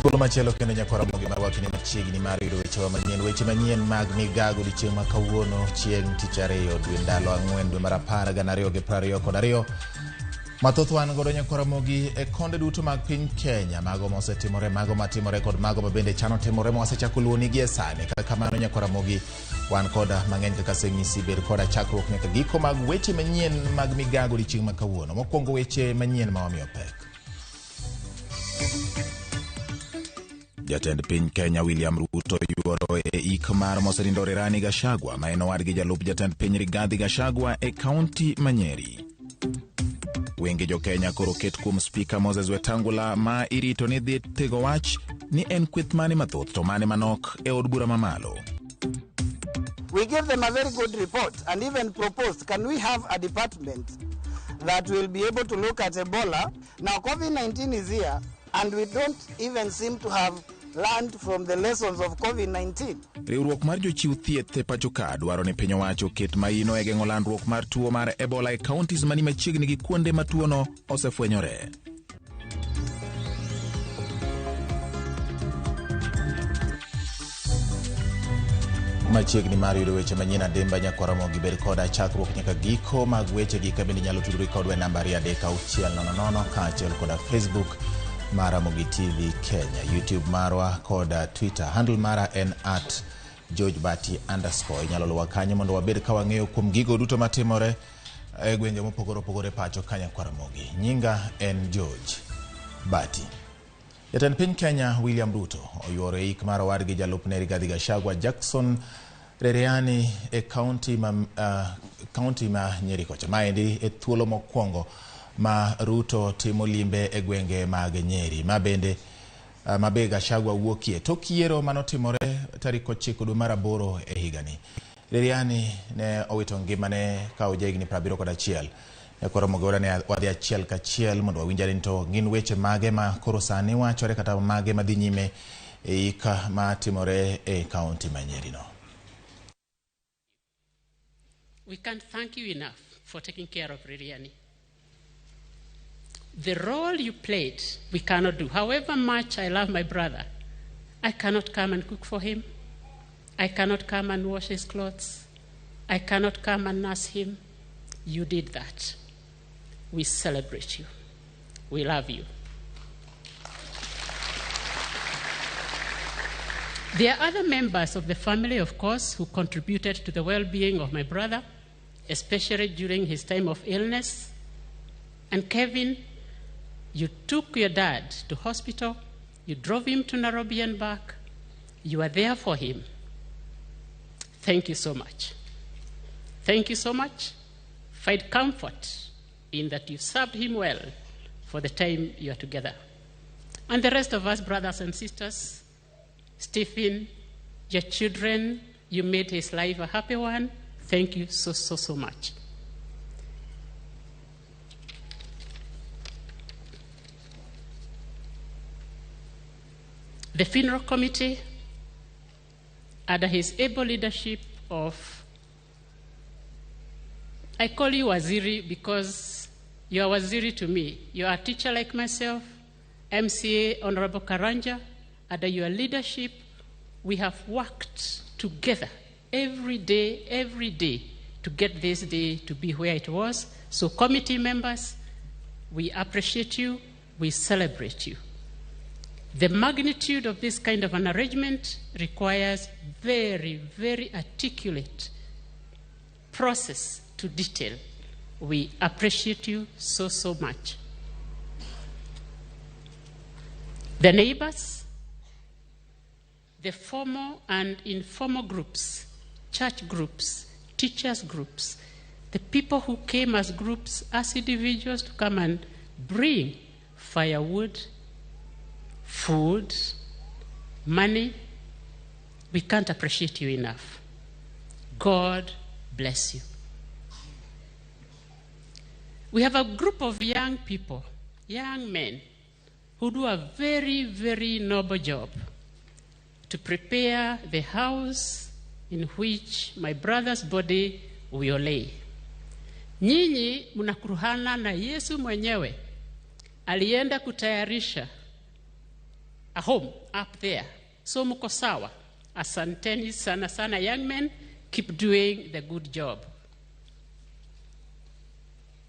Thuolo machielo kendo nyakwara Ramogi marwa kinde machiegni mar yudo wechewa manyien, weche manyien mag migago odiochieng' ma kawuono chieng' tich ariyo dwe ndalo 4 dwe mar 10 2022. Mathoth wan godo nyakwara Ramogi e konde duto mag piny Kenya, mago mosetimore, mago matimore kod mago mabende chano timore ma wasechako luwoni gi e sani. Kata kamano nyakwara Ramogi wan koda mang'eny kaka aseng'isi, bed koda chakruok nyaka giko mag weche manyien mag migago odiochieng' ma kawuono. Mokwongo weche manyien ma wamiyo pek. Jatend piny Kenya William Ruto yuoro e ik mar mosenindo Rigathi Gachagua ma en owadgi jalup jatend piny Rigathi Gachagua e kaunti ma Nyeri. Wenge jo Kenya koro ket kuom Spika Moses Wetangula ma irito ni dhi tego wach ni en kweth mane mathoth to mane manok e od bura mamalo. We gave them a very good report and even proposed, can we have a department that will be able to look at Ebola? Now COVID-19 is here and we don't even seem to have learned from the lessons of COVID-19. Riwruok mar jochiw thieth e pacho ka dwaro ni piny owacho oket maino e geng'o landruok mar tuo mar Ebola e counties mani machiegni gi kuonde ma tuono osefwenyore. Machiegni mar yudo weche manyien adimba nyakwara Ramogi bed koda chakruok nyaka giko mag weche gi kabende nyalo tudori kodwa e namba 23600 kaachiel koda Facebook mar Ramogi TV Kenya, YouTube marwa koda Twitter. Handle mara en at George Bati underscore. Inyalo luwa kanyo mondo wabed ka wang'eyo kuom gigo duto matimore e gwenge mopogore opogore pacho ka nyakwara Ramogi. Nyinga en George Bati. Jatend piny Kenya William Ruto oyuoro e ik mar owadgi jalupne Rigathi Gachagua Jackson Reriani e kaunti ma Nyeri kocha. Maendi e thuolo mokwongo ma Ruto timo limbe e gwenge mag Nyeri. Ma bende mabe Gachagua wuokie tok yiero manotimore tarik 9 dwe mar 8 e higani. Reriani ne owito ngimane ka oja higni 71. Nyakwara Ramogi ne wadhi achiel kachiel mondo wawinj ni to gin weche mage ma koro sani wachore kata mage madhi nyime e ik matimore e kaunti ma Nyeri no. We can't thank you enough for taking care of Reriani. The role you played, we cannot do. However much I love my brother, I cannot come and cook for him. I cannot come and wash his clothes. I cannot come and nurse him. You did that. We celebrate you. We love you. There are other members of the family, of course, who contributed to the well-being of my brother, especially during his time of illness. And Kevin, you took your dad to hospital, you drove him to Nairobi and back. You were there for him. Thank you so much. Thank you so much. Find comfort in that you served him well for the time you are together. And the rest of us, brothers and sisters, Stephen, your children, you made his life a happy one. Thank you so, so, so much. The funeral committee, under his able leadership of, I call you Waziri because you are Waziri to me. You are a teacher like myself, MCA Honorable Karanja. Under your leadership, we have worked together every day to get this day to be where it was. So committee members, we appreciate you, we celebrate you. The magnitude of this kind of an arrangement requires very, very articulate process to detail. We appreciate you so, so much. The neighbors, the formal and informal groups, church groups, teachers groups, the people who came as groups, as individuals to come and bring firewood, food, money, we can't appreciate you enough. God bless you. We have a group of young people, young men, who do a very, very noble job to prepare the house in which my brother's body will lay. Nyinyi mnakuruhana na Yesu mwenyewe alienda kutayarisha a home up there. So mko sawa. Asanteni sana sana, young men. Keep doing the good job.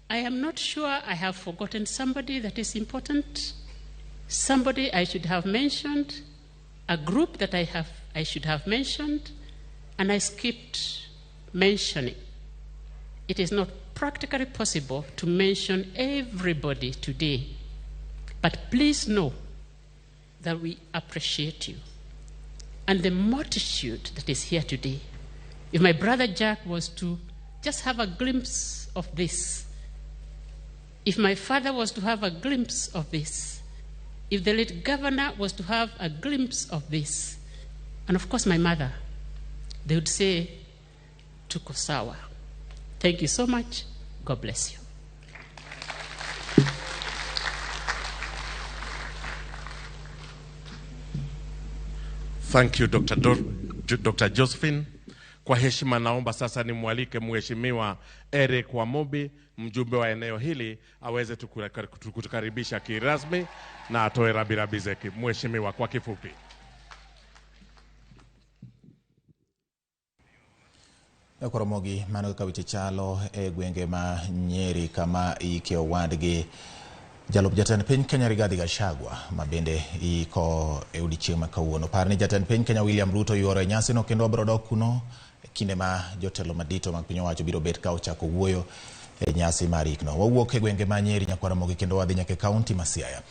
I am not sure I have forgotten somebody that is important, somebody I should have mentioned, a group that I should have mentioned, and I skipped mentioning. It is not practically possible to mention everybody today, but please know that we appreciate you and the multitude that is here today. If my brother Jack was to just have a glimpse of this, if my father was to have a glimpse of this, if the late governor was to have a glimpse of this, and of course my mother, they would say, tuko sawa. Thank you so much. God bless you. Thank you, Dr. Josephine. Kwa heshima naomba sasa nimwalike Mheshimiwa Eric Wamubi, mjumbe wa eneo hili, aweze kutukaribisha kirasmi na atoe rambirambi zake. Mheshimiwa, kwa kifupi. Koromogi mano kaka weche chalo e gwenge ma Nyeri kama ike owadgi jalup jatend piny Kenya Rigathi Gachagua ma bende iko e odiechieng' ma kawuono. Par ni jatend piny Kenya William Ruto yuoro e nyasino kendo obiro dok kuno kinde ma jotelo madito mag piny owacho biro bet ka ochako wuoyo e nyasi mar ikno. Wawuok e gwenge ma Nyeri nyakwaramogi kendo wadhi nyaka e kaunti ma Siaya.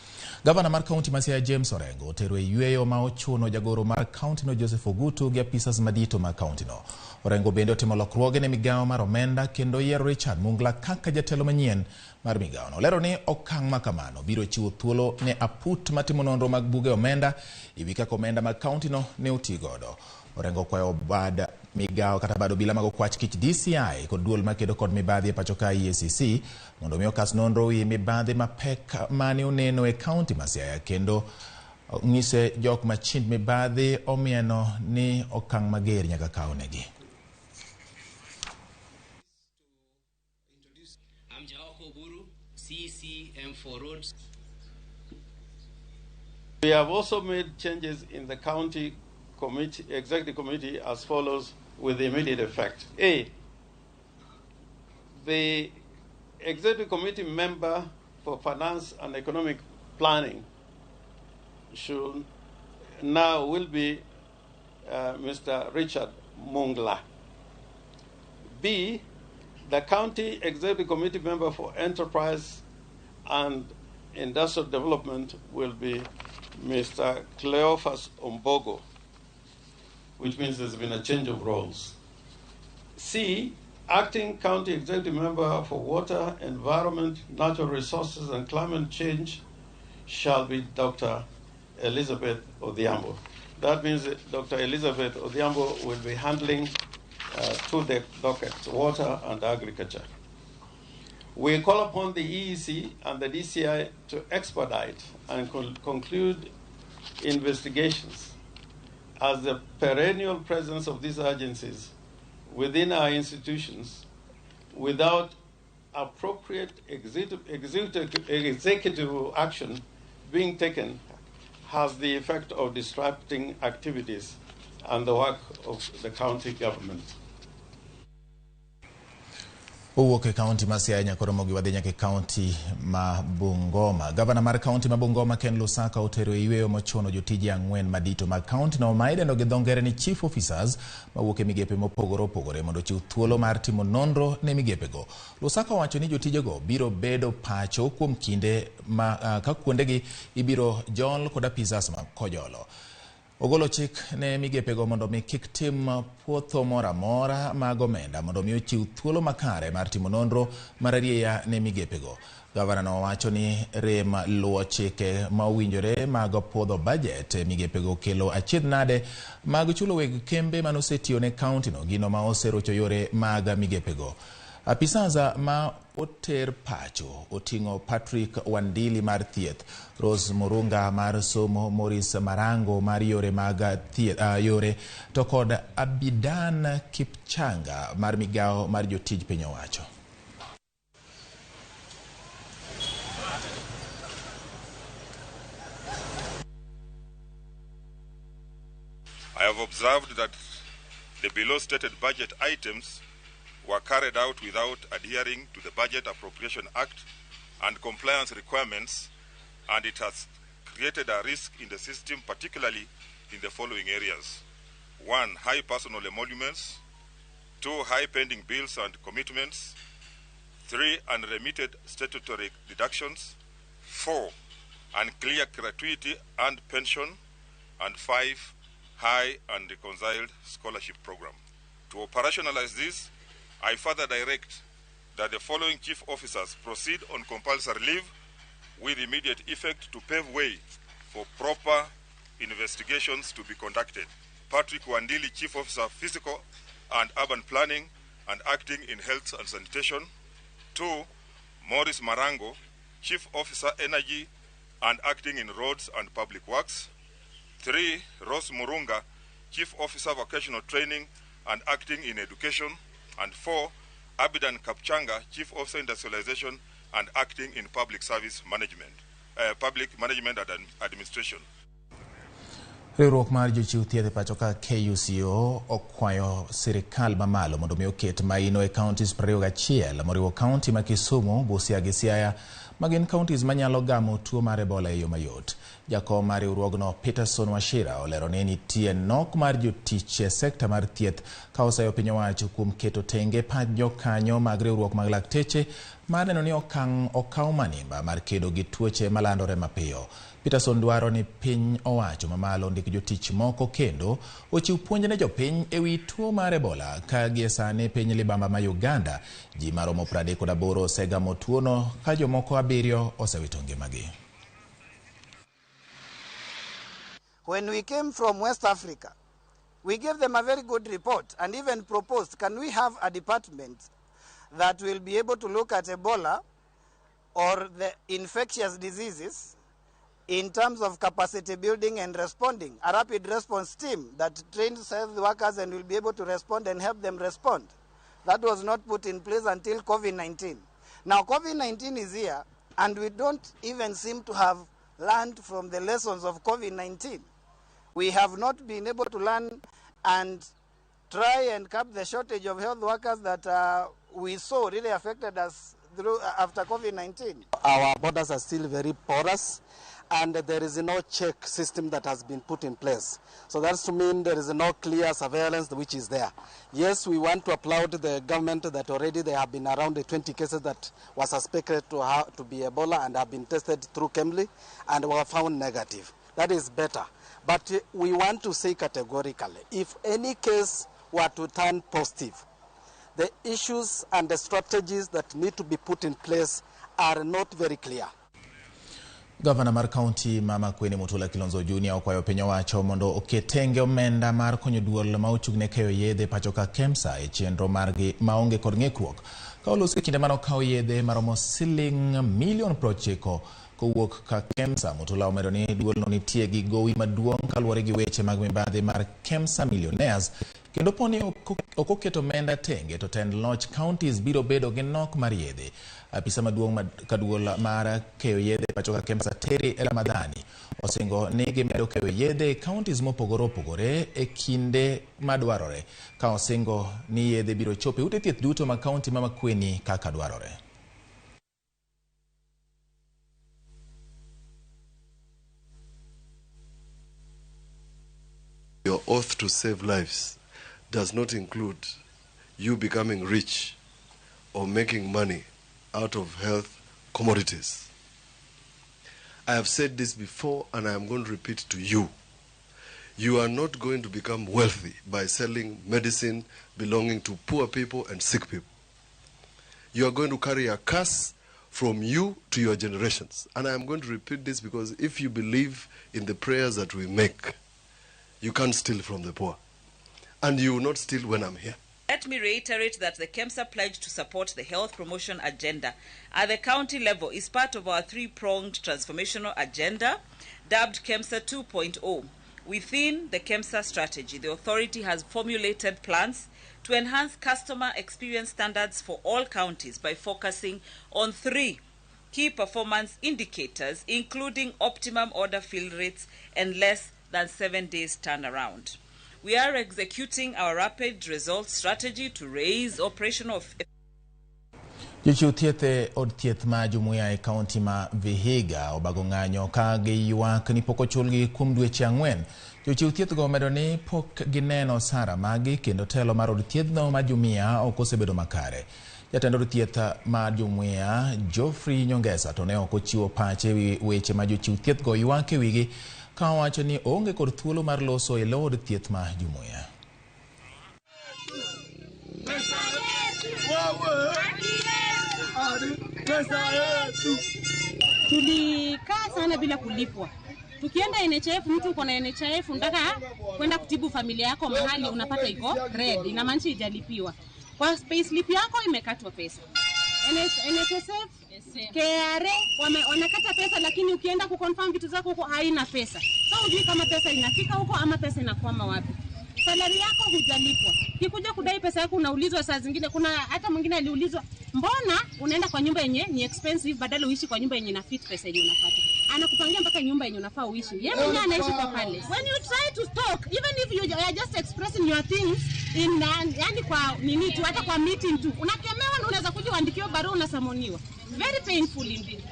Gavana mar kaunti ma Siaya James Orengo otero e yweyo ma ochuno jagoro mar kaunti no Joseph Ogutu gi apisas madito mag kaunti no. Orengo bende otimo lokruoge ne migawo mar omenda kendo yiero Richard Mungla kaka jatelo manyien mar migawo no. Olero ni okang' ma kamano biro chiwo thuolo ne aput matimo nonro mag buge omenda e wi kaka omenda mag kaunti no ne otigodo. Orengo kwayo bad migawo kata bad obila mag okwach kich DCI kod duol makedo kod mibadhi e pacho ka EACC mondo mi okas nonro wi mibadhi mapek mane oneno e kaunti ma Siaya kendo ng'ise jok machind mibadhi omieno ni okang' mager nyaka kawnegi. I'm Jaoko Buru, CCM4 Roads. We have also made changes in the county committee, executive committee as follows with immediate effect. A, the executive committee member for finance and economic planning should now will be Mr. Richard Mungla. B, the county executive committee member for enterprise and industrial development will be Mr. Cleophas Ombogo, which means there's been a change of roles. C, acting county executive member for water, environment, natural resources, and climate change shall be Dr. Elizabeth Odhiambo. That means that Dr. Elizabeth Odhiambo will be handling two dockets, water and agriculture. We call upon the EEC and the DCI to expedite and conclude investigations, as the perennial presence of these agencies within our institutions without appropriate executive action being taken has the effect of disrupting activities and the work of the county government. Owuok e kaunti ma Siaya nyakoromogi wadhi nyaka e kaunti ma Bungoma. Gavana mar kaunti ma Bungoma Ken Lusaka otero e yweyo mochuno jotije 4 madito mag kaunti no ma idendo gi dho ngere ni chief officers mawuok e migepe mopogore opogore mondo ochiw thuolo mar timo nonro ne migepego. Lusaka owacho ni jotijego biro bedo pacho kuom kinde ma ka kuondegi ibiro jol kod apisas ma kojolo. Ogolo chik ne migepego mondo mi kik tim puotho moro amora mag omenda mondo mi ochiw thuolo makare mar timo nonro mar arieya ne migepego. Gavana no owacho ni rem luwo chike ma owinjore mag puodho budget e migepego kelo achiedh nade mag chulo weg kembe manosetiyo ne kaunti no gino ma oserocho yore mag migepego. Apisaza ma oter pacho oting'o Patrick Wandili mar thieth, Rose Murunga mar somo, Maurice Marango mar yore mag thieth, yore to kod Abidan Kipchanga mar migawo mar jotij piny owacho. I have observed that the below stated budget items were carried out without adhering to the Budget Appropriation Act and compliance requirements, and it has created a risk in the system, particularly in the following areas. 1, high personal emoluments. 2, high pending bills and commitments. 3, unremitted statutory deductions. 4, unclear gratuity and pension. And 5, high and reconciled scholarship program. To operationalize this, I further direct that the following chief officers proceed on compulsory leave with immediate effect to pave way for proper investigations to be conducted. Patrick Wandili, Chief Officer, Physical and Urban Planning and Acting in Health and Sanitation. 2, Maurice Marango, Chief Officer, Energy and Acting in Roads and Public Works. 3, Rose Murunga, Chief Officer, Vocational Training and Acting in Education. And 4, Abidan Kapchanga, Chief Officer, Industrialization and Acting in Public Service Management, Public Management and Administration. Riwruok mar jochiw thieth e pacho ka KUCO okwayo sirikal mamalo mondo mi oket maino e counties 21 moriwo county ma Kisumu, Busia gi Siaya ma gin counties manyalo gamo tuo mar Ebola e yo mayot. Jakom mar riwruogno Peterson Wachira olero ni nitie nok mar jotich e sekta mar thieth ka osayo piny owacho kuom keto tenge pach jokanyo mag riwruok mag lakteche mar neno ni okang' okaw manimba mar kedo gi tuoche malandore mapiyo. Peterson dwaro ni piny owacho mamalo ndik jotich moko kendo ochiw puonj ne jopiny e wi tuo mar Ebola ka gie sani piny libamba ma Uganda ji maromo 38 osegamo tuono ka jomoko 7 osewito ngimagi. When we came from West Africa, we gave them a very good report and even proposed, can we have a department that will be able to look at Ebola or the infectious diseases in terms of capacity building and responding, a rapid response team that trains health workers and will be able to respond and help them respond. That was not put in place until COVID-19. Now COVID-19 is here, and we don't even seem to have learned from the lessons of COVID-19. We have not been able to learn and try and curb the shortage of health workers that we saw really affected us through after COVID-19. Our borders are still very porous, and there is no check system that has been put in place. So that's to mean there is no clear surveillance which is there. Yes, we want to applaud the government that already there have been around the 20 cases that were suspected to be Ebola and have been tested through Kemli and were found negative. That is better. But we want to say categorically, if any case were to turn positive, the issues and the strategies that need to be put in place are not very clear. Gavana mar kaunti ma Makueni Mutula Kilonzo Junior okwayo piny owacho mondo oket tenge omenda mar konyo duol ma ochung' ne keyo yedhe pacho ka KEMSA e chenro margi maonge kod ng'ikruok ka olosi e kinde mane okawo yedhe maromo siling milion 90 kowuok ka KEMSA. Mutula omedo ni duolno nitie gi gowi maduong' kaluwore gi weche mag mibadhi mar KEMSA Millionaires, kendo poni ok oketo omenda tenge to tend loch counties biro bedo gi nok mar yedhe. Apisa maduong' ka duol mar keyo yedhe pacho ka KEMSA Terry Ramadhani osingo ni gimedo keyo yedhe e counties mopogore opogore e kinde madwarore, ka osingo ni yedhe biro chopo e ute thieth duto mag kaunti ma Makueni kaka dwarore. Your oath to save lives does not include you becoming rich or making money out of health commodities. I have said this before and I am going to repeat to you. You are not going to become wealthy by selling medicine belonging to poor people and sick people. You are going to carry a curse from you to your generations. And I am going to repeat this because if you believe in the prayers that we make, you can't steal from the poor. And you will not steal when I'm here. Let me reiterate that the KEMSA pledge to support the health promotion agenda at the county level is part of our three-pronged transformational agenda, dubbed KEMSA 2.0. Within the KEMSA strategy, the authority has formulated plans to enhance customer experience standards for all counties by focusing on three key performance indicators, including optimum order fill rates and less than 7 days turnaround. We are executing our rapid results strategy to raise operational Jochiw thieth e od thieth ma Jumuiya e kaunti ma Vihiga obago ng'anyo ka giywak ni pok ochulgi kuom dweche 4. Jochiw thieth go omedo ni pok gineno osara magi kendo telo mar od thiethno ma Jumuiya ok osebedo makare. Jatend od thieth ma Jumuiya Geoffrey Nyongesa to ne ok ochiwo pache ewi weche ma jochiw thieth go ywak e wigi ka owacho ni oonge kod thuolo mar loso e lo od thieth ma Jumuiya. Tulikaa sana bila kulipwa. Tukienda NHIF, mtu uko na NHIF unataka kwenda kutibu familia yako mahali unapata iko red, inamaanisha ijalipiwa. Kwa payslip yako imekatwa pesa. NSSF, KRA wanakata pesa, lakini ukienda kuconfirm vitu zako huko haina pesa. So hujui kama pesa inafika huko ama pesa inakwama wapi. Salary yako hujalipwa. Ukikuja kudai pesa yako unaulizwa saa zingine, kuna hata mwingine aliulizwa, mbona unaenda kwa nyumba yenye ni expensive badala uishi kwa nyumba yenye ina fit pesa yenye unapata. Anakupangia mpaka nyumba yenye unafaa uishi. Yeye mwenyewe anaishi kwa palace. When you try to talk, even if you are just expressing your things in yani kwa nini tu, hata kwa meeting tu, unakemewa na unaweza kuja uandikiwe barua unasamoniwa. Very painful indeed.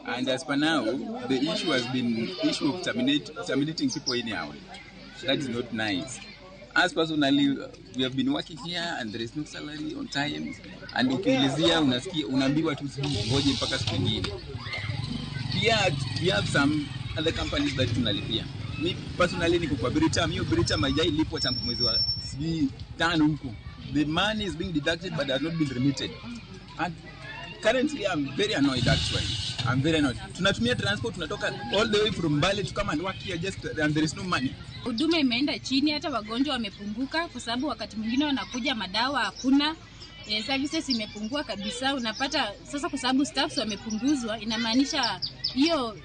And as per now, the issue has been issue of terminating people anyhow. That is not nice. As personally, we have been working here and there is no salary on time. And ukiulizia unasikia unaambiwa tu ngoje mpaka siku nyingine. Pia we have some other companies that tunalipia. Mi personally niko kwa Britam, hiyo Britam haijalipwa tangu mwezi wa 5 huko. The money is being deducted but has not been remitted. And currently I'm very annoyed actually. I'm very annoyed. Tunatumia transport, tunatoka all the way from Mbale to come and work here just and there is no money. Huduma imeenda chini, hata wagonjwa wamepunguka kwa sababu wakati mwingine wanakuja madawa hakuna. Services imepungua kabisa. Unapata sasa kwa sababu staffs wamepunguzwa, inamaanisha hiyo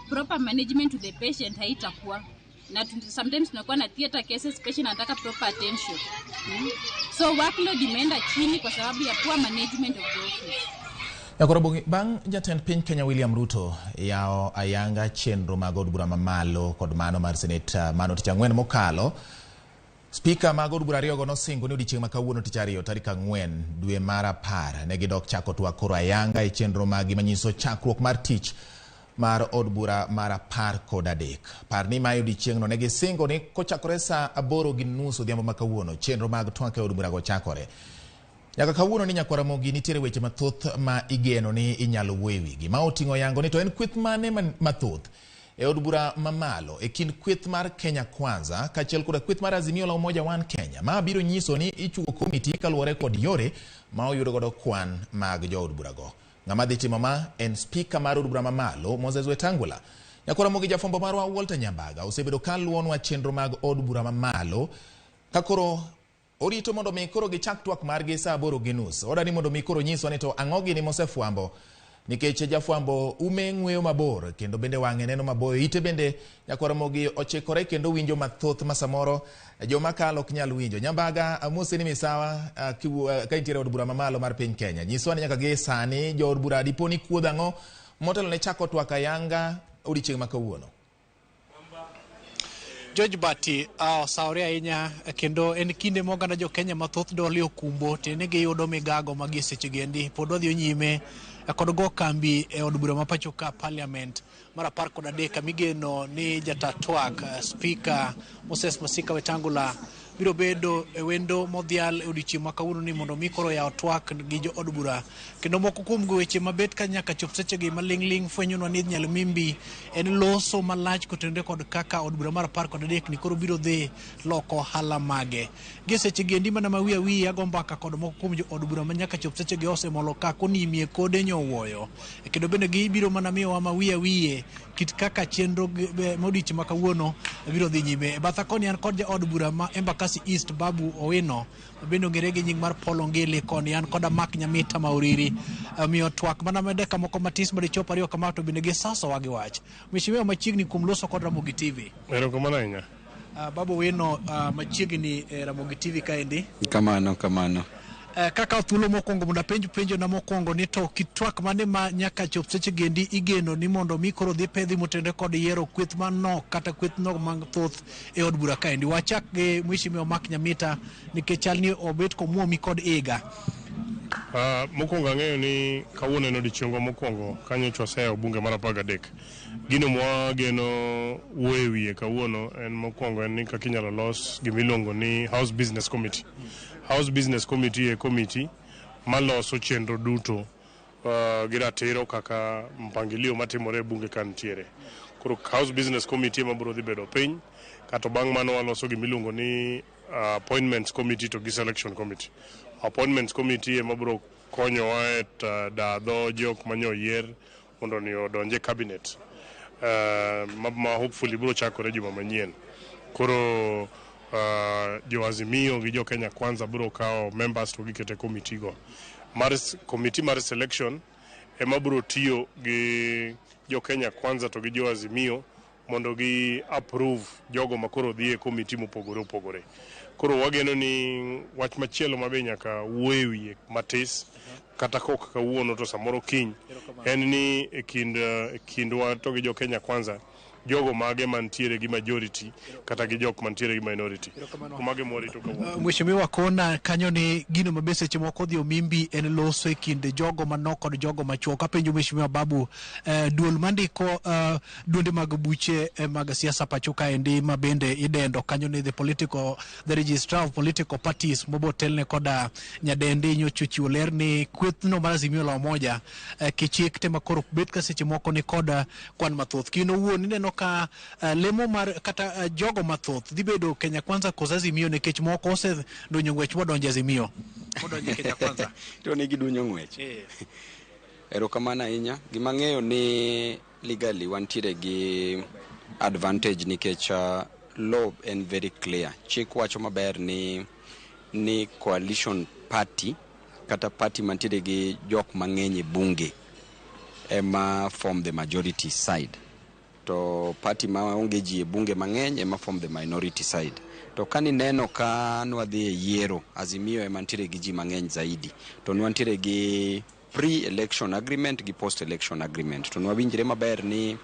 proper management to the patient haitakuwa. Na sometimes tunakuwa na theater cases, patient anataka proper attention. So workload imeenda chini kwa sababu ya poor management of the office. Yakorobogi bang' jatend piny Kenya William Ruto yawo ayanga chenro mag od bura mamalo kod mano mar seneta mano tich ang'wen mokalo. Spika mag od bura ariyogo nosingo ni odiechieng' ma kawuono tich ariyo tarik 4 dwe mar 10 ne gidok chako twak koro ayanga e chenro magi manyiso chakruok mar tich mar od bura mar 13. Par ni mae odiechieng'no ne gisingo ni kochakore saa 8:30 odhiambo ma kawuono chenro mag twak e od bura go chakore. Nyaka kawuono ni nyakwara Ramogi nitiere weche mathoth ma igeno ni inyalo wuoye wigi. Ma oting'o yango ni to en kweth mane mathoth e od bura mamalo e kind kweth mar Kenya Kwanza kaachiel koda kweth mar Azimio la Umoja One Kenya ma biro nyiso ni ichuo komiti kaluwore kod yore ma oyudo godo kwan mag jood bura go. Ng'ama dhi timo ma en spika mar od bura mamalo Moses Wetangula. Nyakwara Ramogi jafwambo marwa Walter Nyambaga osebedo ka luwonwa chenro mag od bura mamalo ka koro orito mondo mi koro gichak twak margi saa 8:30. Odani mondo mi koro nyiswa ni to ang'o gini mosefwambo, nikech jafwambo ume ng'weyo mabor kendo bende wang'e neno maboyo, ite bende nyakwara Ramogi ochikore kendo winjo mathoth ma samoro joma kalo ok nyal winjo. Nyambaga, amosi ni misawa ka intiere od bura mamalo mar piny Kenya. Nyiswa ni nyaka gi sani jood bura dipo ni kuodh ang'o motelo ne chako twak ayanga odiechieng' ma kawuono. George Bati osawore ahinya kendo en kinde ma oganda jo Kenya mathoth doli okumbo tiende giyudo migago magi seche gendi pod wadhi nyime kod go kambi e od bura ma pacho ka parliament mar 13 migeno ni jata twak Speaker Moses Masika Wetangula biro bedo e wendo modhial e odiechieng' ma kawuono ni mondo mi koro yaw twak gi jo od bura kendo moko kuom weche mabet ka nyaka chop sechegi maling'ling' fwenyonwa ni Nyalo Mimbi en loso malach kotenore kod kaka od bura mar 13 ni koro biro dhi loko ohala mage. Gi sechegi endi mana ma wiye wiye ago mbaka kod moko kuom jo od bura ma nyaka chop sechegi osemolo ka konimie kode nyowuoyo kendo bende gibiro mana miyowa ma wiye wiye kit kaka chenro modiechieng' ma kawuono biro dhi nyime. E batha koni an kod ja od bura ma Embakasi East Babu Owino bende ong'ere gi nying mar Paul Ongili, koni an koda Mark Nyamita Mauriri. Omiyo twak mana medeka moko matis madichop ariyo kama to bende gisasowa gi wach. Mheshimiwa machiegni kuom loso kod Ramogi TV. Erokamano ahinya. Babu Owino machiegni e Ramogi TV kaendi. Kamano kamano. Kaka thuolo mokwongo mondo apenj penjo na mokwongo ni to kit twak mane ma nyaka chop seche gendi igeno ni mondo mi koro dhi pedhi motenore kod yiero kweth manok kata kweth no mathoth e od bura kaendi. Wachak gi Mheshimiwa Mark Nyamita nikech chal ni obet komuomi kod iga. Mokwongo ang'eyo ni kawuono en odiochiengwa mokwongo kanyocha waseyawo bunge mar 13. Gino mwageno wuoyo e wiye kawuono en mokwongo en ni kaka inyalo los gimiluongo ni House Business Committee. House Business Committee e committee maloso chenro duto gi ratiro kaka mpangilio matimore e bunge ka nitiere. Koro House Business Committee ema biro dhi bedo piny kato bang' mano waloso gimiluongo ni Appointments Committee to gi Selection Committee. Appointments Committee ema biro konyowa e dadho jok manyo oyier mondo ni odonj e cabinet ma hopefully biro chakore juma manyien. Koro jo Azimio gi jo Kenya Kwanza biro kawo members to giketo e committee go. Mar committee mar selection ema biro tiyo gi jo Kenya Kwanza to gi jo Azimio mondo gi approve jogo makoro dhi e committee mopogore opogore. Koro wageno ni wach machielo ma be nyaka wuo e wiye matis kata kok kawuono to samoro kiny en ni e kind e kindwa to gi jo Kenya Kwanza jogo mage mantiere gi majority kata gi jok mantiere gi minority. Mage mwarito kawuono. Mheshimiwa Kona kanyo ni gino mabe seche moko odhi omimbi en loso e kind jogo manok kod jogo machuok. Apenjo Mheshimiwa Babu, duol mandiko duonde mag buche mag siasa pacho kaendi ma bende idendo kanyo ni the registrar of political parties mobo telne koda nyadendi nyocha ochiwo ler ni kwethno mar Azimio la Umoja kichik tema koro bet ka seche moko ni kod kwan mathoth. Kino owuon ineno ka lemo mar kata jogo mathoth dhi bedo Kenya Kwanza koso Azimio nikech moko osedonjo ng'wech modonjo Azimio modonjo Kenya Kwanza. To ne gidunyo ng'wech. Erokamano ahinya. Gima ang'eyo ni legally wantiere gi advantage nikech law en very clear. Chik wacho maber ni coalition party kata party mantiere gi jok mang'eny e bunge ema form the majority side. To party maonge ji e bunge mang'eny ema form the minority side. To kanineno ka nwadhi e yiero, Azimio ema nitiere gi ji mang'eny zaidi. To nwantiere gi pre-election agreement gi post-election agreement. To nwawinjre maber ni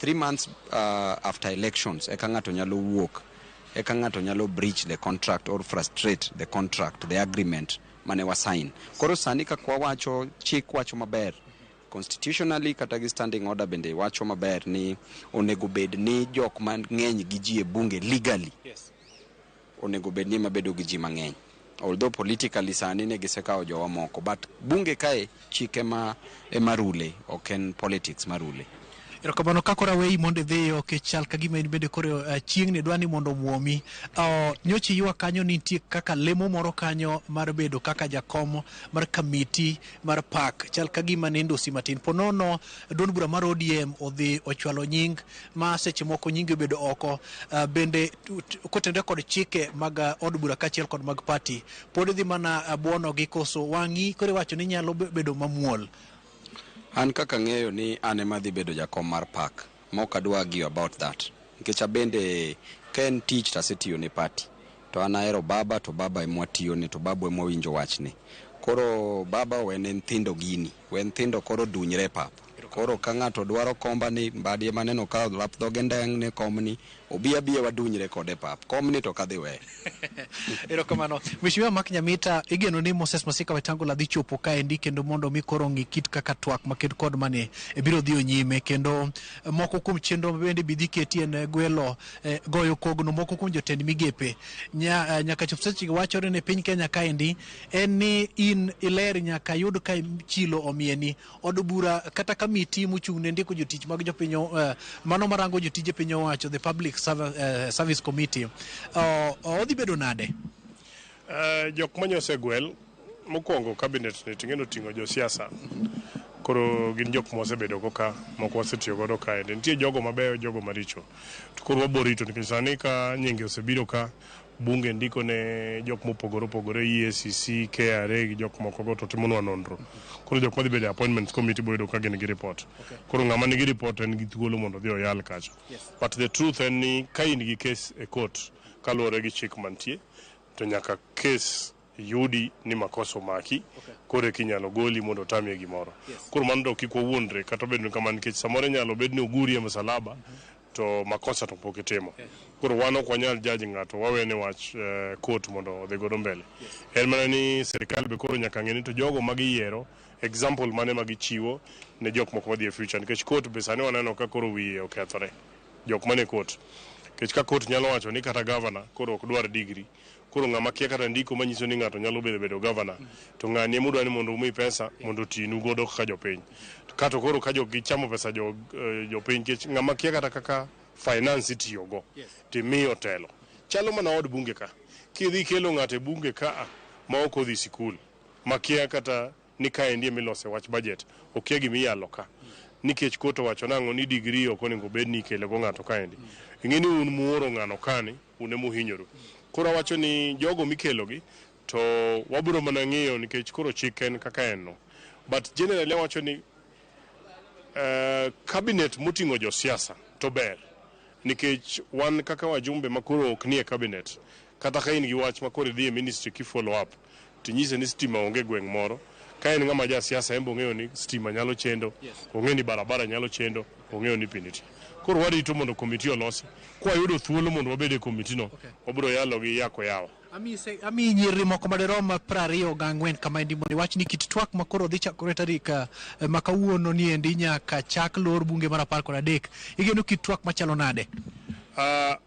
3 months after elections eka ng'ato nyalo wuok, eka ng'ato nyalo breach the contract or frustrate the contract, the agreement mane wasign. Koro sani kaka wawacho, chik wacho maber constitutionally kata gi standing order bende wacho maber ni onego bed ni jok mang'eny gi ji e bunge legally onego bed ni ema bedo gi ji mang'eny, although politically sani ne gisekawo jowa moko, but bunge kae chik ema rule, ok en politics ma rule. Erokamano. Ka koro aweyi mondo idhiyo nikech chal ka gima in bende koro chieng'ni dwa ni mondo omuomi. Nyocha iywak kanyo ni nitie kaka lemo moro kanyo mar bedo kaka jakom mar kamiti mar PAC chal ka gima nendosi matin. Po nono duond bura mar ODM odhi ochwalo nying ma seche moko nyingi obedo oko, bende kotenore kod chike mag od bura kaachiel kod mag party pod idhi mana buono gi koso wang'i koro iwacho ni nyalo bedo mamuol. An kaka ng'eyo ni an ema adhi bedo jakom mar PAC, ma ok adwa argue about that nikech abende ka en tich to asetiyo ne party to an ahero baba to baba ema watiyone to babu ema wawinjo wachne. Koro baba owene nyithindo gini, we nyithindo koro dunyre e pap. Koro ka ng'ato dwaro komba ni mbadi ema aneno ka lap dhoge ndeng' ne komni obi abiya wadunyre kode e pap komni to ok adhi weyo. Erokamano. Mheshimiwa Mark Nyamita, igeno ni Moses Masika Wetangula dhi chopo kaendi kendo mondo mi koro ng'i kit kaka twak maked kod mane biro dhi nyime kendo moko kuom chenro bende bi dhi keti en gwelo goyo kogno moko kuom jotend migepe. Nyaka chop seche wachore ne piny Kenya kaendi en ni in iler nyaka yud ka chilo omieni od bura kata kamiti mochung' ne ndiko jotich mag jopiny mano marango jotije piny owacho, the Public Service Committee, odhi bedo nade? Jok manye osegwel mokwongo cabinet ni ting'e oting'o josiasa, koro gin jok mosebedo go ka moko wasetiyo godo kaendi. Nitie jogo mabeyo, jogo maricho, to koro wabiro rito nikech sani ka nyinge osebiro ka bunge ndiko ne jok mopogore opogore, EACC, KRA gi jok moko go to timonwa nonro. Koro jok madhi bedo e Appointments Committee boyudo ka gin gi report. Koro ng'ama nigi report en gi thuolo mondo odhi oyal kacha. But the truth en ni ka in gi case e court kaluwore gi chik mantie to nyaka case yudi ni makosa omaki. Okay. Koro eka inyalo goli mondo otamie gimoro. Yes. Koro mano to kik wawuondre kata obedo ni kamano nikech samoro inyalo bed ni oguri e msalaba to makosa to pok itimo. Koro wan ok wanyal judge ng'ato, wawene wach court mondo odhi godo mbele. En mana ni sirikal be koro nyaka ng'e ni to jogo magiyiero example mane ma gichiwo ne jok moko madhi e future, nikech court be sani waneno ka koro wiye okethore jok mane court, nikech ka court nyalo wacho ni kata governor koro ok dwar degree, koro ng'ama kia kata ndiko manyiso ni ng'ato nyalo bedo governor, to ng'ani ema udwa ni mondo umi pesa mondo otinu godo kaka jopiny, kato koro ka jok gichamo pesa jopiny, nikech ng'ama kia kata kaka finance itiyogo timiyo telo chalo mana od bunge ka kidhi kelo ng'ato e bunge ka ma ok odhi sikul, makia kata ni kaendi emilose wach budget, okia gimiyalo ka, nikech court owacho nang'o ni degree ok onego bed ni ikelo go ng'ato kaendi. Ing'e ni un muoro ng'ano kani, un emuhinyoru. Koro awacho ni jogo mikelogi to wabiro mana ng'iyo nikech koro chik en kaka en no, but generally awacho ni cabinet moting'o josiasa to ber, nikech wan kaka wajumbe ma koro ok nie cabinet, kata ka in gi wach ma koro idhi e ministry ki follow up tinyise ni stima onge e gweng' moro, ka en ng'ama ja siasa en be ong'eyo ni stima nyalo chendo, ong'eyo ni barabara nyalo chendo, ong'eyo ni pi nitie. Koro warito mondo komiti olosi, kwayudo thuolo mondo wabed e komiti no, wabiro yalo gi yako yawa. Amiyi nyiri moko madirom 24 kamaendi mondo iwach ni kit twak ma koro dhi chakore tarik ma kawuono ni endi nyaka chak lor bunge mar 13, igeno kit twak machalo nade?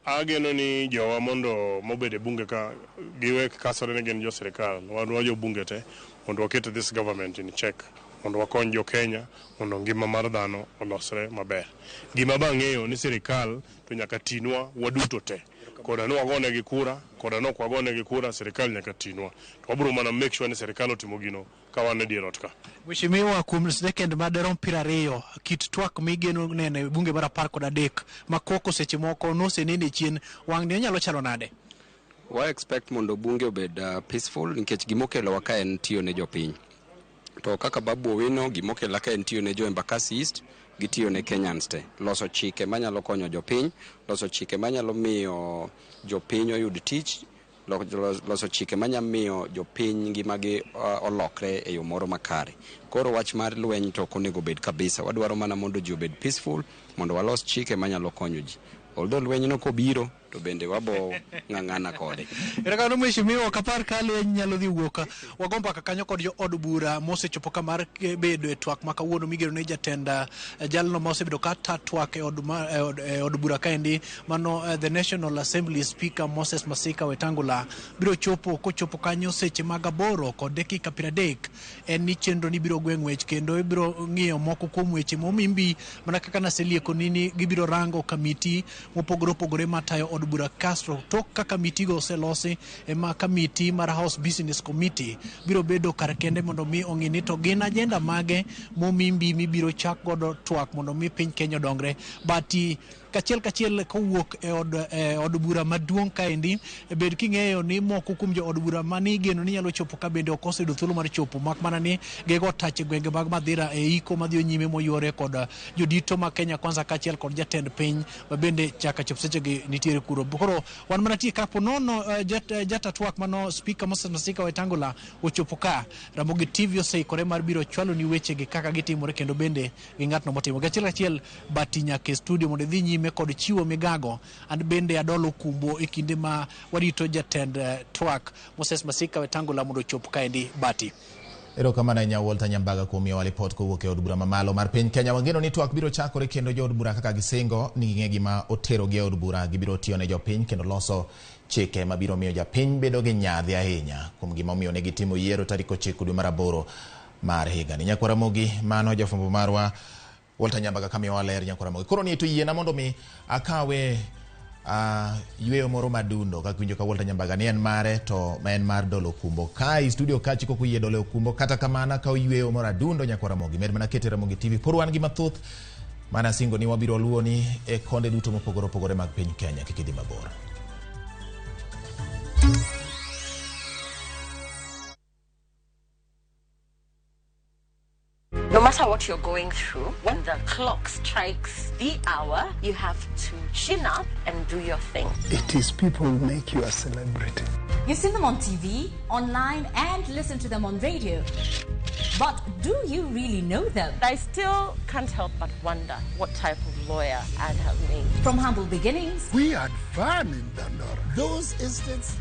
Ageno ni jowa mondo mobedo e bunge ka giwe kasore ni gin jo sirikal, wan wa jo bunge te mondo waket this government in check, mondo wakony jo Kenya mondo ngima mar dhano olosre maber. Gima bang'eyo ni sirikal to nyaka tinwa waduto te, koda ni wagonegi kura koda ne ok wagonegi kura, sirikal nyaka tinwa, to wabiro mana make sure ni sirikal otimo gino ka wan e dier ot ka. Mheshimiwa, kuom sekend madirom 20, kit twak migeno neno e bunge mar 13 ma koko seche moko nosenene chien, wang' ni onyalo chalo nade? Wa expect mondo bunge obed peaceful, nikech gimokelowa ka en tiyo ne jopiny. To kaka Babu Owino, gimokela ka en tiyo ne jo Embakasi East gi tiyo ne Kenyans te. Loso chike manyalo konyo jopiny, loso chike manyalo miyo jopiny oyud tich, loso chike manyalo miyo jopiny ngimagi olokre e yo moro makare. Koro wach mar lweny to ok onego bed kabisa. Wadwaro mana mondo ji obed peaceful, mondo walos chike manyalo konyo ji. Although lweny no kobiro, to bende wabo ng'ang'ana kode. Erokamano mheshimiwa, ok apar ka lweny nyalo dhi wuok. Wago mbaka kanyo kod jo od bura mosechopo ka mar bedo e twak ma kawuono migeno ni jatend jalno ma osebedo ka ta twak e od, ma, e od bura kaendi, mano the National Assembly Speaker Moses Masika Wetangula biro chopo kochopo kanyo seche mag 8:30. En ni chenro ni biro gwe ng'wech kendo ibiro ng'iyo moko kuom weche momimbi mana kaka naselieko ni gibiro rango kamiti mopogore opogore matayo od bura Castro. Tok ka kamitigo oselosi, ema kamiti mar House Business Committee biro bedo kar kende mondo mi ong'i ni to gin agenda mage momimbi mibiro chak godo twak mondo mi piny Kenya odongre. But kachiel kachiel kowuok e od bura maduong' kaendi, bed king'eyo ni moko kuom jo od bura mani igeno ni nyalo chopo ka bende ok oseyudo thuolo mar chopo, mak mana ni gigo tach e gwenge mag Madhira e iko madhi nyime moyuore kod jodito ma Kenya Kwanza kaachiel kod jatend piny ma bende chaka chop sechegi nitiere kuro. Koro wan mana tie kapo nono jata twak mano Speaker Moses Masika Wetangula ochopo ka, Ramogi TV oseikore mar biro chwalo ni wechegi kaka gitimore kendo bende gi ng'atno motimo. Kachiel kachiel bati nyaka e studio mondo idhi nyime kod chiwo migago an bende adolo kumbo e kinde ma warito jatend twak Moses Masika Wetangula mondo ochop kaendi bati. Erokamano ahinya Walter Nyambaga kuom miyowa lipot kowuok e od bura mamalo mar piny Kenya. Wageno ni twak biro chakore kendo jood bura kaka gisingo ni ging'e gima oterogi e od bura, gibiro tiyo ne jopiny kendo loso chike mabiro miyo japiny bedo gi nyadhi ahinya kuom gima omiyo ne gitimo yiero tarik 9 dwe mar 8 mar higani. Nyakwar Ramogi, mano jafwambo marwa Walter Nyambaga kamiyowa ler nyakwar Ramogi. Koro ni to yiena mondo mi akawe yweyo moro madundo kaka winjo ka Walter Nyambaga ni en mare to ma en mar Dolo Kumbo. Ka i studio ka chiko kuyie Dolo Kumbo, kata kamano akaw yweyo moro adundo nyakwar Ramogi. Med mana kete Ramogi TV. Pod wan gi mathoth mana singo ni wabiro luwoni e konde duto mopogore opogore mag piny Kenya. Kik idhi mabor. No matter what you're going through, when the clock strikes the hour, you have to chin up and do your thing. It is people who make you a celebrity. You've seen them on TV, online, and listened to them on radio. But do you really know them? I still can't help but wonder what type of lawyer I'd have made. From humble beginnings. We had fun in Dandora. Those estates,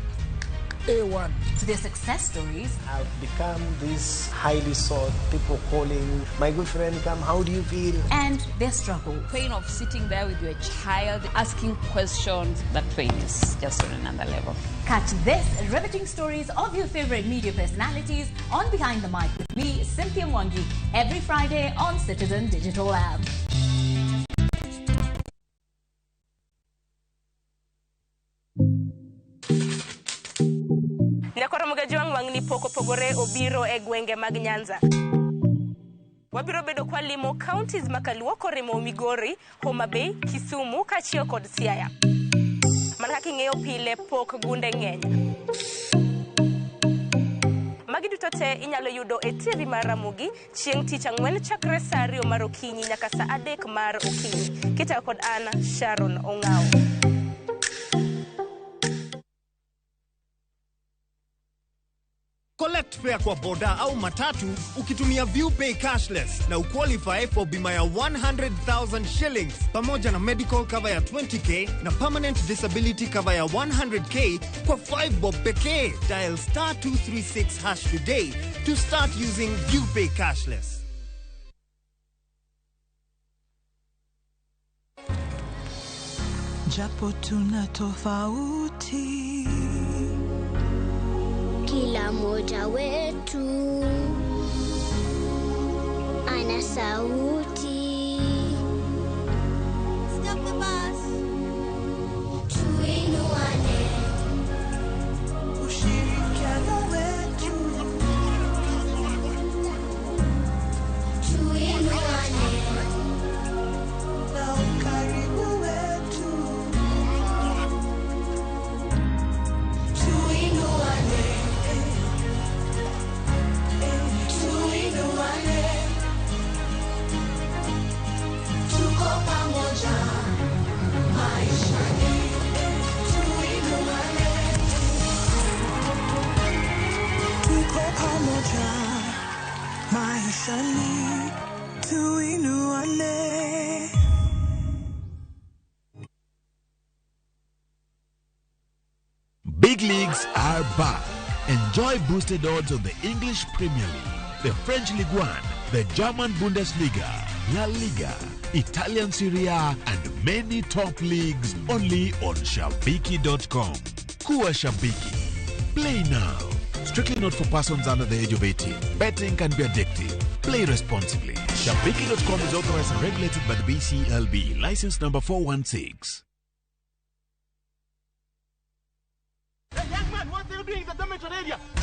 A1. To their success stories. I've become this highly sought, people calling, my good friend, come, how do you feel? And their struggle. Pain of sitting there with your child, asking questions, that pain is just on another level. Catch this riveting stories of your favorite media personalities on Behind the Mic with me, Cynthia Mwangi, every Friday on Citizen Digital App. Wang'ni pok opogore obiro e gwenge mag Nyanza. Wabiro bedo kwa limo counties makaluo korimo Migori, Homa Bay, Kisumu kaachiel kod Siaya. Mana kaka ing'eyo pile pok gunde ng'eny. Magi duto te inyalo yudo e TV mar Ramogi chieng' tich ang'wen chakre saa 2 mar okinyi nyaka saa 3 mar okinyi. Kitayo kod an Sharon Ong'ao. Collect fare kwa boda au matatu ukitumia ViewPay cashless na uqualify for bima ya 100,000 shillings pamoja na medical cover ya 20k na permanent disability cover ya 100k kwa 5 bob pekee. Dial star 236 hash today to start using ViewPay cashless. Japo tuna tofauti, kila mmoja wetu ana sauti. Stop the bus. Tuinuane. Ushirikiano wetu. Tuinuane. Na ukaribu wetu. Tuinuane. Tuinuane. Tuko pamoja maishani. Tuinuane. Tuko pamoja maishani. Tuinuane. Big leagues are back. Enjoy boosted odds on the English Premier League, the French Ligue 1, the German Bundesliga, La Liga, Italian Serie A, and many top leagues only on Shabiki.com. Kuwa Shabiki. Play now. Strictly not for persons under the age of 18. Betting can be addictive. Play responsibly. Shabiki.com is authorized and regulated by the BCLB. License number 416.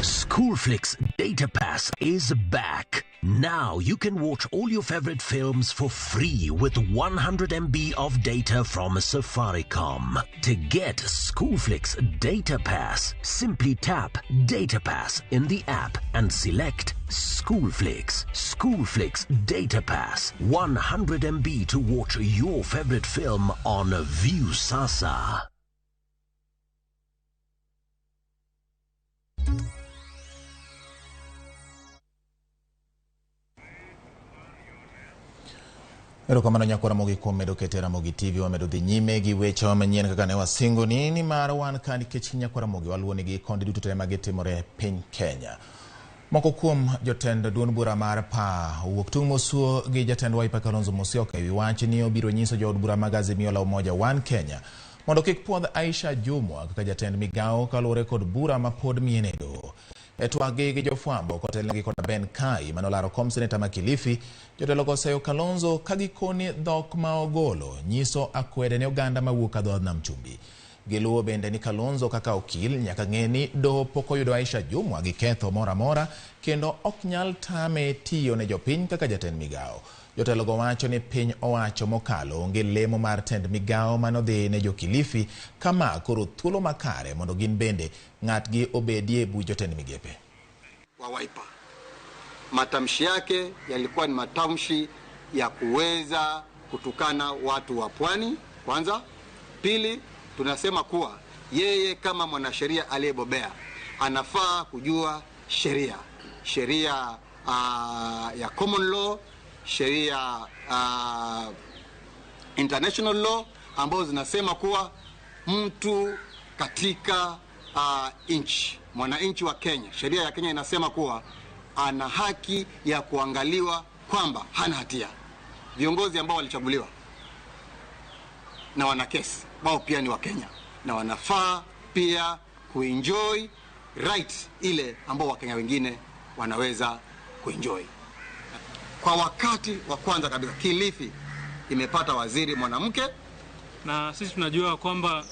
Schoolflix Data Pass is back. Now you can watch all your favorite films for free with 100 MB of data from Safaricom. To get Schoolflix Data Pass, simply tap Data Pass in the app and select Schoolflix. Schoolflix Data Pass. 100 MB to watch your favorite film on Viusasa. Erokamano nyakwa Ramogi kuom medo kete Ramogi TV. Wamedo dhi nyime gi weche manyien kaka ne wasingo ni mar wan ka nikech nyakwa Ramogi waluwo gi konde duto te magitimore e piny Kenya. Moko kuom jotend duond bura mar PA owuok tung' mosuo gi jatend Wiper Kalonzo Musyoka ewi wach ni obiro nyiso jood bura mag Azimio la Umoja One Kenya mondo kik puodh Aisha Jumwa kaka jatend migawo kaluwore kod bura ma pod mien e doho. E twak-gi gi jofwambo kotelnegi koda Ben Kai manolaro kom seneta ma Kilifi, jotelo go oseyo Kalonzo ka gikoni dhok ma ogolo nyiso akwede ne oganda mawuok e dho nam chumbi. Giluwo bende ni Kalonzo kaka okil nyaka ng'e ni doho pok oyudo Aisha Jumwa gi ketho moro amora kendo ok nyal tame tiyo ne jopiny kaka jatend migawo. Jotelo go wacho ni piny owacho mokalo onge lemo mar tend migawo manodhi ne jo Kilifi kama koro thuolo makare mondo gin bende ng'atgi obedie buch jotend migepe. Wa Wiper. Matamshi yake yalikuwa ni matamshi ya kuweza kutukana watu wa pwani kwanza. Pili, tunasema kuwa yeye kama mwanasheria aliyebobea Anafaa kujua sheria, sheria ya common law, sheria international law ambazo zinasema kuwa mtu katika nchi, mwananchi wa Kenya, sheria ya Kenya inasema kuwa ana haki ya kuangaliwa kwamba hana hatia. Viongozi ambao walichaguliwa na wana kesi, wao pia ni wa Kenya na wanafaa pia kuenjoy right ile ambao Wakenya wengine wanaweza kuenjoy. Kwa wakati wa kwanza kabisa Kilifi imepata waziri mwanamke, na sisi tunajua kwamba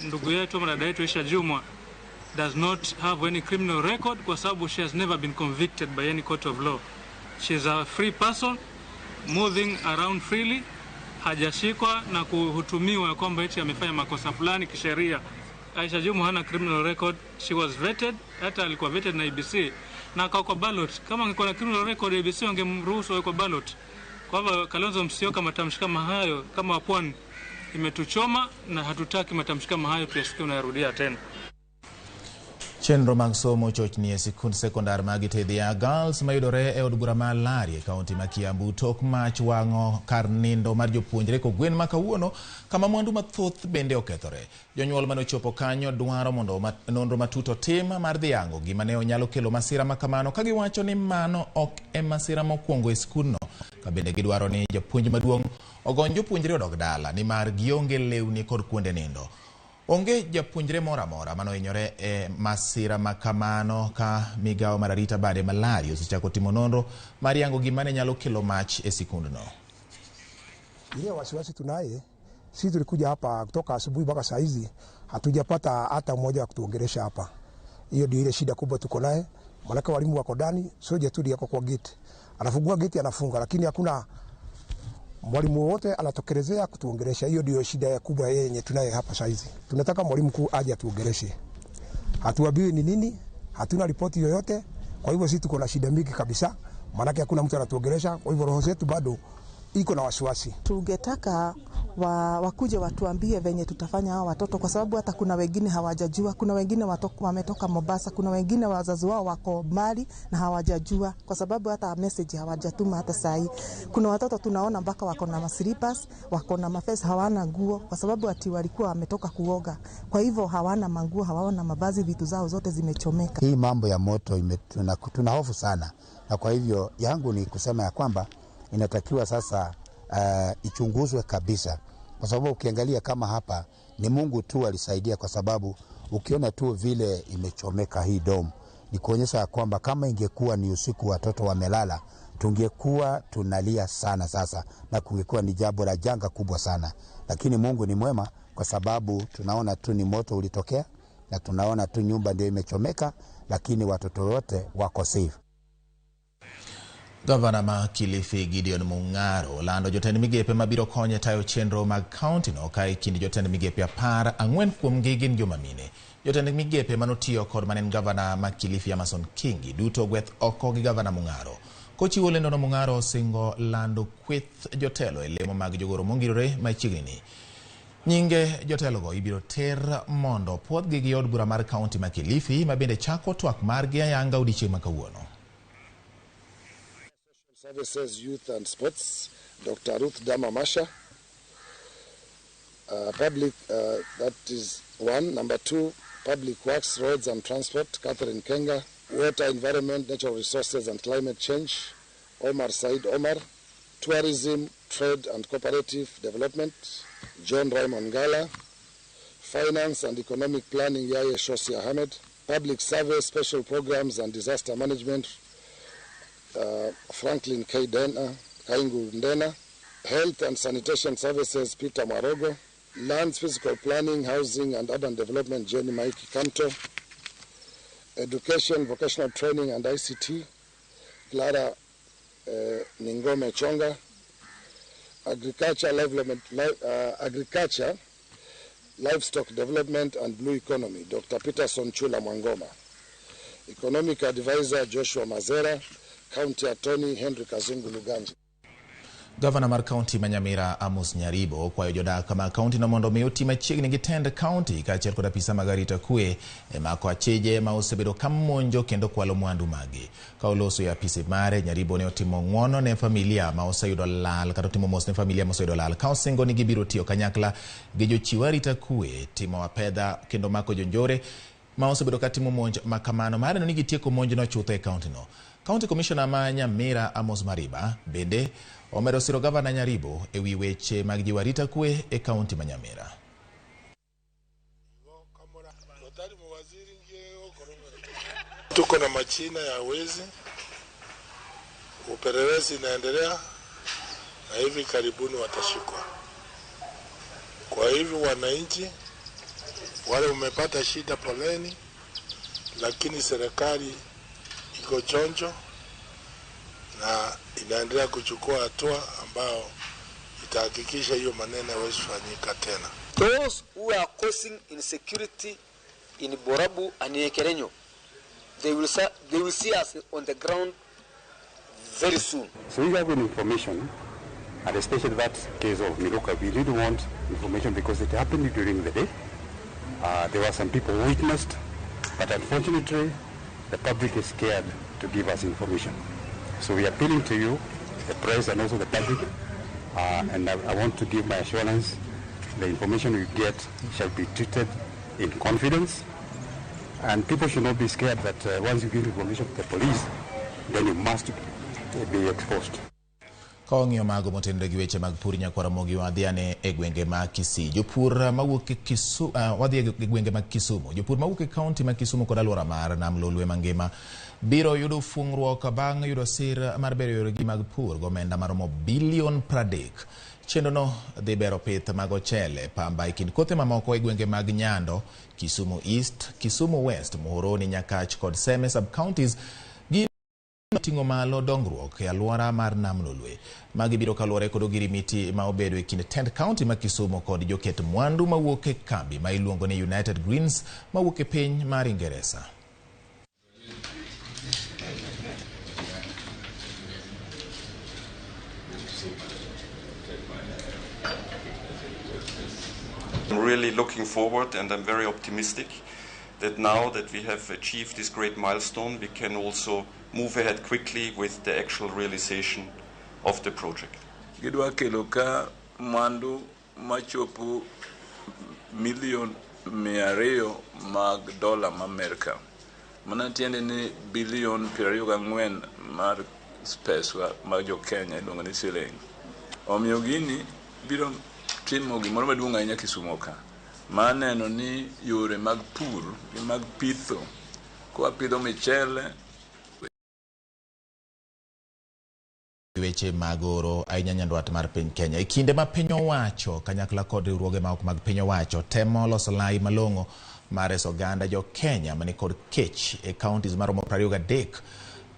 ndugu yetu ama dada yetu Aisha Jumwa does not have any criminal record kwa sababu she has never been convicted by any court of law. She is a free person moving around freely, hajashikwa na kuhutumiwa kwamba eti amefanya makosa fulani kisheria. Aisha Jumwa hana criminal record, she was vetted, hata alikuwa vetted na ABC na akawa kwa ballot. Kama angekuwa na criminal record ABC wangemruhusu awe kwa ballot. Kwa hivyo Kalonzo Musyoka, matamshi kama hayo kama wapwani imetuchoma na hatutaki matamshi kama hayo tuyasikie unayarudia tena. Chenro mag somo chochni e sikund sekondar mag Iteithia Girls mayudore e od bura ma Lari e kaunti ma Kiambu tok mach wang'o kar nindo mar jopuonjre kogwen ma kawuono kama mwandu mathoth bende okethore. Jonyuol manochopo kanyo dwaro mondo nonro matut otim mar dhi yango gima ne onyalo kelo masira ma kamano, ka giwacho ni mano ok e masira mokwongo e skundno. Ka bende gidwaro ni japuonj maduong' ogony jopuonjre odog dala nimar gionge lewni kod kuonde nindo. Onge japuonjre moro amora manohinyore e masira ma kamano ka migawo mar arita bade ma Lari osechako timo nonro mar yango gima ne nyalo kelo mach e sikundno. Ile wasiwasi tunaye, sisi tulikuja hapa kutoka asubuhi mpaka saa hizi hatujapata hata mmoja wa kutuongelesha hapa. Hiyo ndio ile shida kubwa tuko naye. Maana walimu wako ndani, soja tu yako kwa gate. Anafungua gate anafunga, lakini hakuna mwalimu wote anatokelezea kutuongelesha. Hiyo ndio shida kubwa yenye tunaye hapa saa hizi. Tunataka mwalimu mkuu aje atuongeleshe. Hatuambiwi ni nini, hatuna ripoti yoyote. Kwa hivyo sisi tuko na shida mingi kabisa, maana hakuna mtu anatuongelesha. Kwa hivyo roho zetu bado iko na wasiwasi. Tungetaka wakuje watuambie venye tutafanya hao watoto, kwa sababu hata kuna wengine hawajajua, kuna wengine wametoka Mombasa, kuna wengine wazazi wao wako mbali na hawajajua, kwa sababu hata message hawajatuma hata saa hii. Kuna watoto tunaona mpaka wako na maslippers, wako na mafes, hawana nguo kwa sababu ati walikuwa wametoka kuoga. Kwa hivyo hawana manguo, hawana mavazi, vitu zao zote zimechomeka. Hii mambo ya moto tuna hofu sana, na kwa hivyo yangu ni kusema ya kwamba inatakiwa sasa ichunguzwe kabisa, kwa sababu ukiangalia kama hapa ni Mungu tu alisaidia, kwa sababu ukiona tu vile imechomeka hii dom ni kuonyesha kwamba kama ingekuwa ni usiku watoto wamelala tungekuwa tunalia sana sasa, na kungekuwa ni jambo la janga kubwa sana. Lakini Mungu ni mwema, kwa sababu tunaona tu ni moto ulitokea na tunaona tu nyumba ndio imechomeka, lakini watoto wote wako safe. Gavana ma Kilifi Gideon Mung'aro lando jotend migepe mabiro konye tayo chenro mag kaunti no ka e kind jotend migepe 14 kuomgi gin joma mine. Jotend migepe manotiyo kod manen gavana ma Kilifi Amason Kingi duto gweth oko gi gavana Mung'aro. Kochiwo lendono, Mung'aro osingo lando kweth jotelo e lemo mag jogoro mongirore machiegni ni. Nyinge jotelogo ibiro ter mondo puodhgi gi od bura mar kaunti ma Kilifi ma bende chako twak margi ayanga odiechieng' ma kawuono. Services, Youth and Sports, Dr. Ruth Dama Masha. Public, that is one. Number two, Public Works, Roads and Transport, Catherine Kenga. Water, Environment, Natural Resources and Climate Change, Omar Said Omar. Tourism, Trade and Cooperative Development, John Raymond Gala. Finance and Economic Planning, Yaye Shosi Ahmed. Public Service, Special Programs and Disaster Management, Franklin K. Dena, Kaingu Ndena. Health and Sanitation Services, Peter Marogo. Lands, Physical Planning, Housing and Urban Development, Jenny Maiki Kanto. Education, Vocational Training and ICT, Clara Ningome Chonga. Agriculture, Livestock Development and Blue Economy, Dr. Peterson Chula Mwangoma. Economic Advisor, Joshua Mazera. County Attorney, Henry Kazungu Luganje. Gavana mar kaunti ma Nyamira Amos Nyaribo okwayo jodak mag kaunti no mondo mi oti machiegni gi tend kaunti kaachiel kod apisa mag arita kwe e mako acheje ma osebedo ka monjo kendo kwalo mwandu magi. Ka oloso e apisi mare, Nyaribo ne otimo ng'uono ne familia ma oseyudo lal kata otimo mos ne familia ma oseyudo lal ka osingo ni gibiro tiyo kanyakla gi jochiw arita kwe timo apedha kendo mako jonjore ma osebedo ka timo monj makamano mar neno ni gitieko monjno chutho e kaunti no. County Commissioner ma Nyamira Amos Mariba bende omedo siro gavana Nyaribo e wi weche mag jiwo arita kwe e kaunti ma Nyamira. Tuko na machina ya wezi, upelelezi inaendelea na hivi karibuni watashikwa. Kwa hivyo wananchi wale umepata shida, poleni, lakini serikali iko chonjo na inaendelea kuchukua hatua ambayo itahakikisha hiyo maneno hayawezi fanyika tena. Those who are causing insecurity in Borabu and in Ekerenyo, they will see us on the ground very soon. So we have information, and especially that case of Miruka, we really want information because it happened during the day. There were some people who witnessed, but unfortunately, the public is scared to give us information. So we are appealing to you, the press and also the public, and I want to give my assurance the information you get shall be treated in confidence, and people should not be scared that once you give information to the police, then you must be exposed. Ka wang'iyo mago motenore gi weche mag pur nyakwar Ramogi wadhi ane e gwenge mag Kisii. Jopur mawuok e wadhi e gwenge mag Kisumu. Jopur mawuok e kaunti ma Kisumu kod alwora mar Nam Lolwe mangima biro yudo fung'ruok bang' yudo sir mar bero yoregi mag pur gomenda maromo bilion 30. Chenrono dhi bero pith mag ochele, pamba e kind kothe mamoko e gwenge mag Nyando, Kisumu East, Kisumu West, Muhoroni, Nyakach kod Seme sub-counties. Ting'o malo dongruok e alwora mar Nam Lolwe. Magi biro kaluwore kod ogirimiti ma obedo e kind tend kaunti ma Kisumu kod joket mwandu mawuok e kambi ma iluongo ni United Greens mawuok e piny mar Ingeresa. I'm really looking forward and I'm very optimistic that now that we have achieved this great milestone, we can also move ahead quickly with the actual realization of the project. Gidwa kelo ka mwandu machopo milion 200 mag dola ma Amerka. Mano tiende ni bilion 24 mar pesa mag jo Kenya iluongo ni siling. Omiyo gini biro timo gimoro maduong' ahinya Kisumu ka. Mar neno ni yore mag pur gi mag pitho, kwa pidho michele. Weche mag oro ahinya nyandwat mar piny Kenya. E kinde ma piny owacho kanyakla kod riwruoge ma ok mag piny owacho temo loso lai malong'o mar reso oganda jo Kenya mani kod kech e counties maromo 23.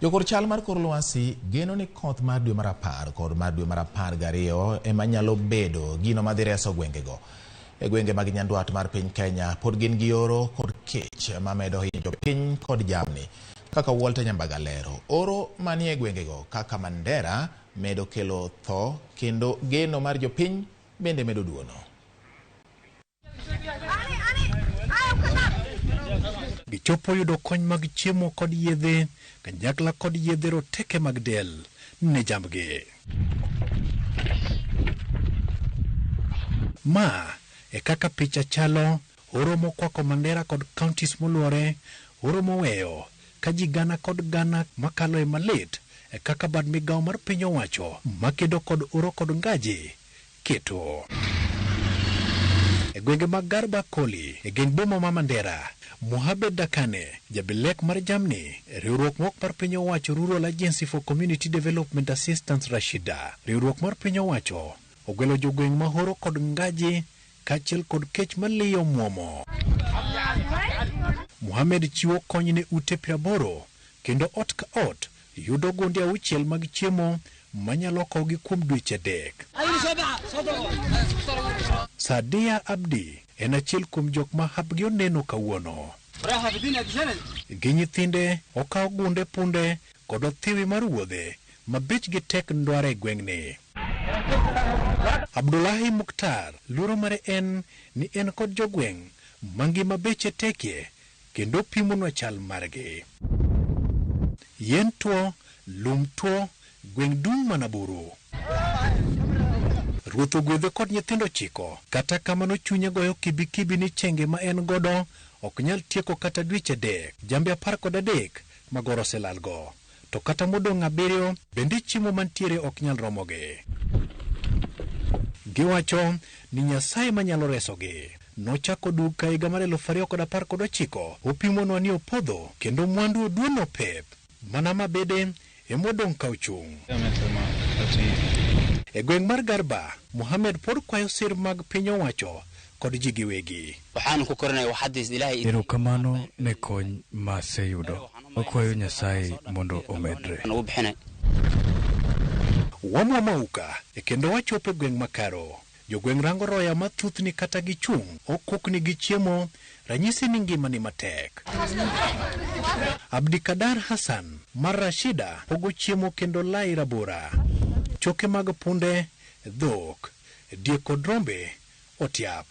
Jokor chal mar kor lwasi geno ni koth mar dwe mar 10 kod mar dwe mar 12 ema nyalo bedo gino madhi reso gwengego. E gwenge mag nyandwat mar piny Kenya pod gin gi oro kod kech mamedo hinyo jopiny kod jamni. Kaka Walter Nyambaga lero, oro manie gwengego kaka Mandera medo kelo tho kendo geno mar jopiny bende medo duono. Gichopo yudo kony mag chiemo kod yedhe kanyakla kod yedhe roteke mag del ne jambgi. Ma e kaka picha chalo, oro mokwako Mandera kod counties moluore, oro moweyo ka ji gana kod gana makalo e malit e kaka bad migawo mar piny owacho makedo kod oro kod ngaji keto. E gwenge mag Garba Koli e geng boma ma Mandera, Mohamed Dakane, jabilek mar jamni, riwruok mok mar piny owacho Rural Agency for Community Development Assistance Rashida, riwruok mar piny owacho ogwelo jogweng' ma horo kod ngaji kaachiel kod kech maliyo muomo. Mohamed chiwo kony ne ute 80 kendo ot ka ot yudo gonde 6 mag chiemo manyalo kowogi kuom dweche 3. Sadia Abdi en achiel kuom jok ma hapgi oneno kawuono. Gi nyithinde okawo gunde punde kod othiwi mar wuodhe ma bechgi tek ndware e gweng'ni. Abdullahi Mukhtar luoro mare en ni en kod jogweng' mangima beche tekie kendo pimonwa chal margi. Yien tuo, lum tuo, gweng' dung' mana buru. Ruoth ogwedhe kod nyithindo 9, kata kamano chunye goyo kibikibi ni chenge ma en godo ok nyal tieko kata dweche 3, jambe 13 magoro oselalgo. To kata modong' 7 bende chiemo mantiere ok nyal romogi. Giwacho ni Nyasaye manyalo resogi. Nochako duka higa mar 2019, opimonwa ni opodho kendo mwandu oduono pep, mana mabede emodong' ka ochung'. E gweng' mar Garba, Mohamed pod kwayo sir mag piny owacho kod ji giwegi. Erokamano ne kony ma aseyudo. Wakwayo Nyasaye mondo omedre. Wamwamauka e kendo wachopo e gweng' Makaro. Jogweng' rango roya mathuthni kata gichung' okokni gi chiemo, ranyisi ni ngima ni matek. Abdikadar Hassan mar Rashida pogo chiemo kendo lai rabora. Choke mag punde, dhok, diek kod rombe otiap.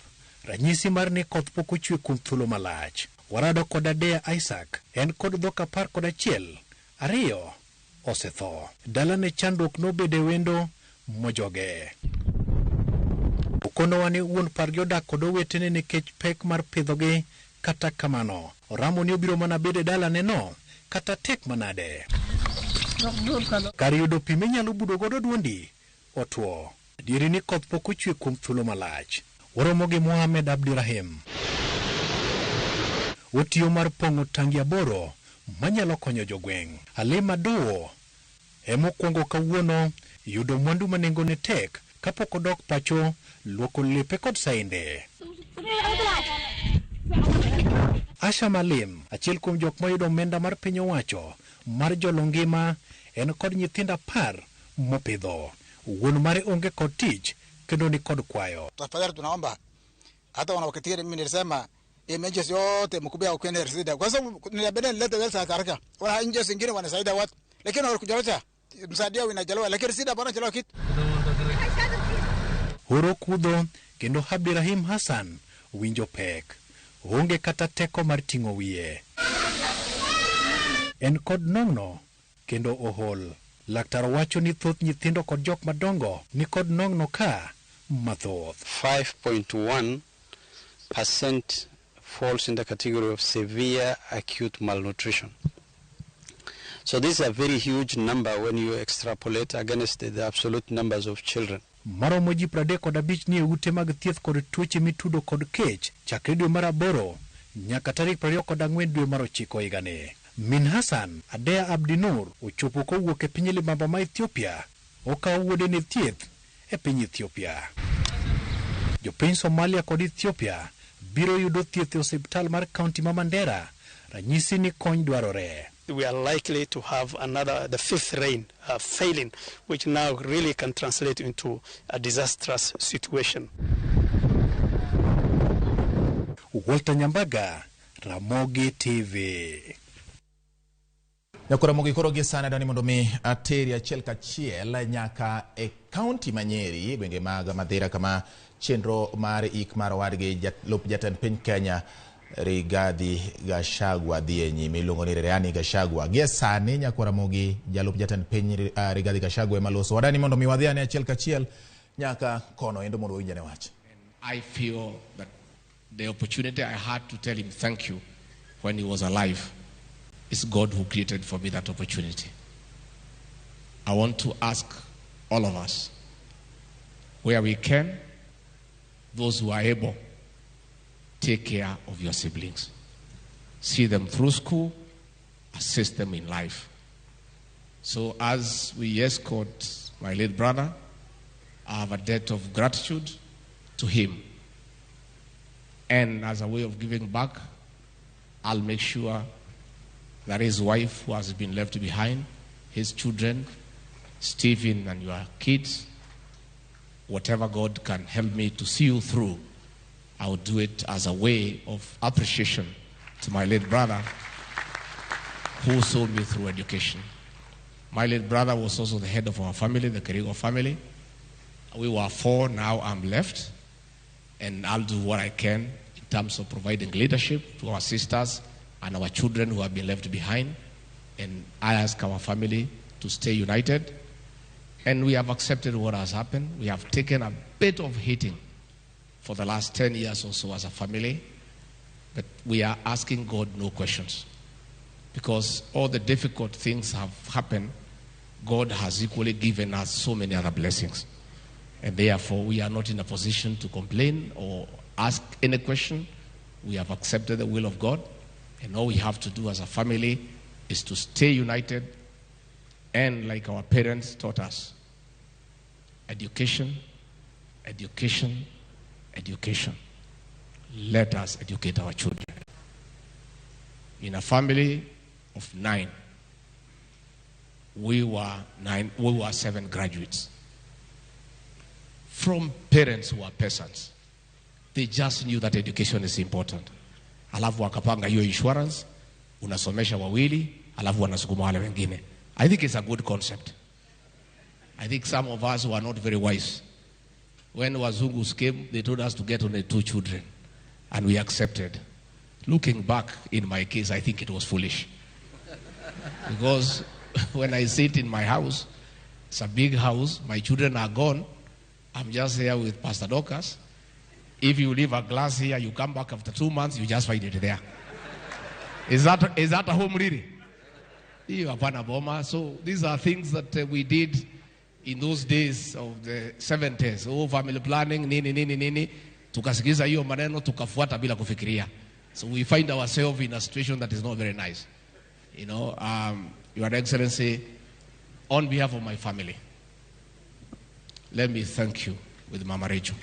Ranyisi mar ni koth pok ochwe kuom thuolo malach. Warado kod Adea Isaac, en kod dhok 11, 2 osetho. Dalane chandruok nobede wendo mojoge. Okonowa ni wuon pargi odak kod owetene nikech pek mar pidhogi, kata kamano oramo ni obiro mana bedo e dalane no kata tek manade. Kar yudo pi minyalo budo godo duondi otwo. Adieri ni koth pok ochwe kuom thuolo malach. Waromo gi Mohamed Abdirahim. Otiyo mar pong'o tangi 8 manyalo konyo jogweng'. Halima Dowo emokwongo kawuono yudo mwandu ma nengone tek kapok odok pacho luoko lepe kod sainde. Asha Malim, achiel kuom jok moyudo omenda mar piny owacho mar jolo ngima, en kod nyithindo 10 mopidho. Wuon mare onge kod tich kendo ni kod kwayo. Tafadhali tunaomba hata wanawakatiri, mimi nilisema images yote mkubwa ukwenda Resida, kwa sababu nilabeda nilete pesa haraka. Wala nje zingine wanasaidia watu, lakini wanakujaleta msaidia inajaliwa, lakini Resida bana chelewa kitu. Horo kudho kendo Abdirahim Hassan winjo pek. Onge kata teko mar ting'o wiye. En kod nong'no kendo ohol. Laktar wacho ni thoth nyithindo kod jok madongo ni kod nong'no ka mathoth. 5.1% falls in the category of severe acute malnutrition. So this is a very huge number when you extrapolate against the absolute numbers of children. Maromo ji 35 ni e ute mag thieth kod tuoche mitudo kod kech chakre dwe mar 8 nyaka tarik 24 dwe mar 9 higani. Min Hassan Adea Abdinur ochopo kowuok e piny libamba ma Ethiopia, okawo wuode ne thieth e piny Ethiopia. Jopiny Somalia kod Ethiopia biro yudo thieth e osiptal mar kaunti ma Mandera, ranyisi ni kony dwarore. We are likely to have another, the fifth rain failing, which now really can translate into a disastrous situation. Walter Nyambaga, Ramogi TV. Nyakora koro gi sani dani mondo mi ateri achiel kachiel nyaka e kaunti ma Nyeri, gwenge mag Mathira, kama chenro mar ik mar owadgi jalup jatend piny Kenya Rigathi Gachagua dhi e nyime, iluongo ni Rigathi Gachagua. Gie sani nyakwara Ramogi jalup jatend piny Rigathi Gachagua ema loso. Wadani mondo mi wadhi ane achiel kachiel nyaka kono endo mondo winjane wach. I feel that the opportunity I had to tell him thank you when he was alive, it's God who created for me that opportunity. I want to ask all of us, where we can, those who are able, take care of your siblings. See them through school, assist them in life. So as we escort my late brother, I have a debt of gratitude to him. And as a way of giving back, I'll make sure that his wife, who has been left behind, his children, Stephen and your kids, whatever God can help me to see you through, I will do it as a way of appreciation to my late brother who saw me through education. My late brother was also the head of our family, the Kerigo family. We were 4, now I'm left. And I'll do what I can in terms of providing leadership to our sisters and our children who have been left behind. And I ask our family to stay united. And we have accepted what has happened. We have taken a bit of hitting for the last 10 years or so as a family. But we are asking God no questions. Because all the difficult things have happened, God has equally given us so many other blessings. And therefore, we are not in a position to complain or ask any question. We have accepted the will of God. And all we have to do as a family is to stay united. And like our parents taught us, education, education, education. Let us educate our children. In a family of 9, we were 7 graduates. From parents who are peasants. They just knew that education is important. Alafu wakapanga hiyo insurance, unasomesha wawili, alafu wanasukuma wale wengine. I think it's a good concept. I think some of us were not very wise. When Wazungus came, they told us to get only 2 children, and we accepted. Looking back, in my case, I think it was foolish. Because when I sit in my house, it's a big house, my children are gone, I'm just here with Pastor Dorcas. If you leave a glass here, you come back after 2 months, you just find it there. Is that a home really? So these are things that we did in those days of the 70s. Oh, family planning, nini, nini, nini. Tukasikiza hiyo maneno, tukafuata bila kufikiria. So we find ourselves in a situation that is not very nice. You know, Your Excellency, on behalf of my family, let me thank you with Mama Rachel.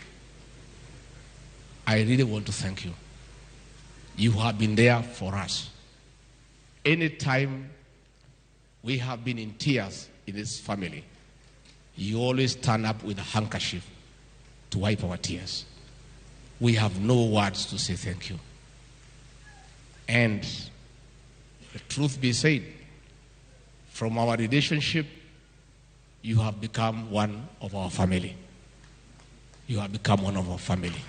I really want to thank you. You have been there for us. Anytime we have been in tears in this family, you always turn up with a handkerchief to wipe our tears. We have no words to say thank you. And the truth be said, from our relationship, you have become one of our family. You have become one of our family.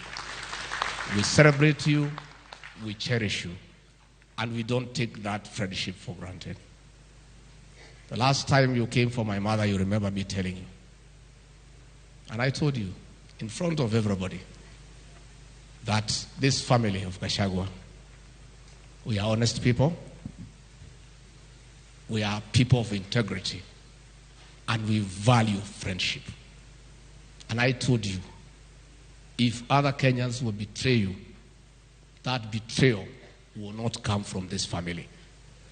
We celebrate you, we cherish you, and we don't take that friendship for granted. The last time you came for my mother, you remember me telling you. And I told you, in front of everybody, that this family of Gachagua, we are honest people, we are people of integrity, and we value friendship. And I told you, if other Kenyans will betray you, that betrayal will not come from this family.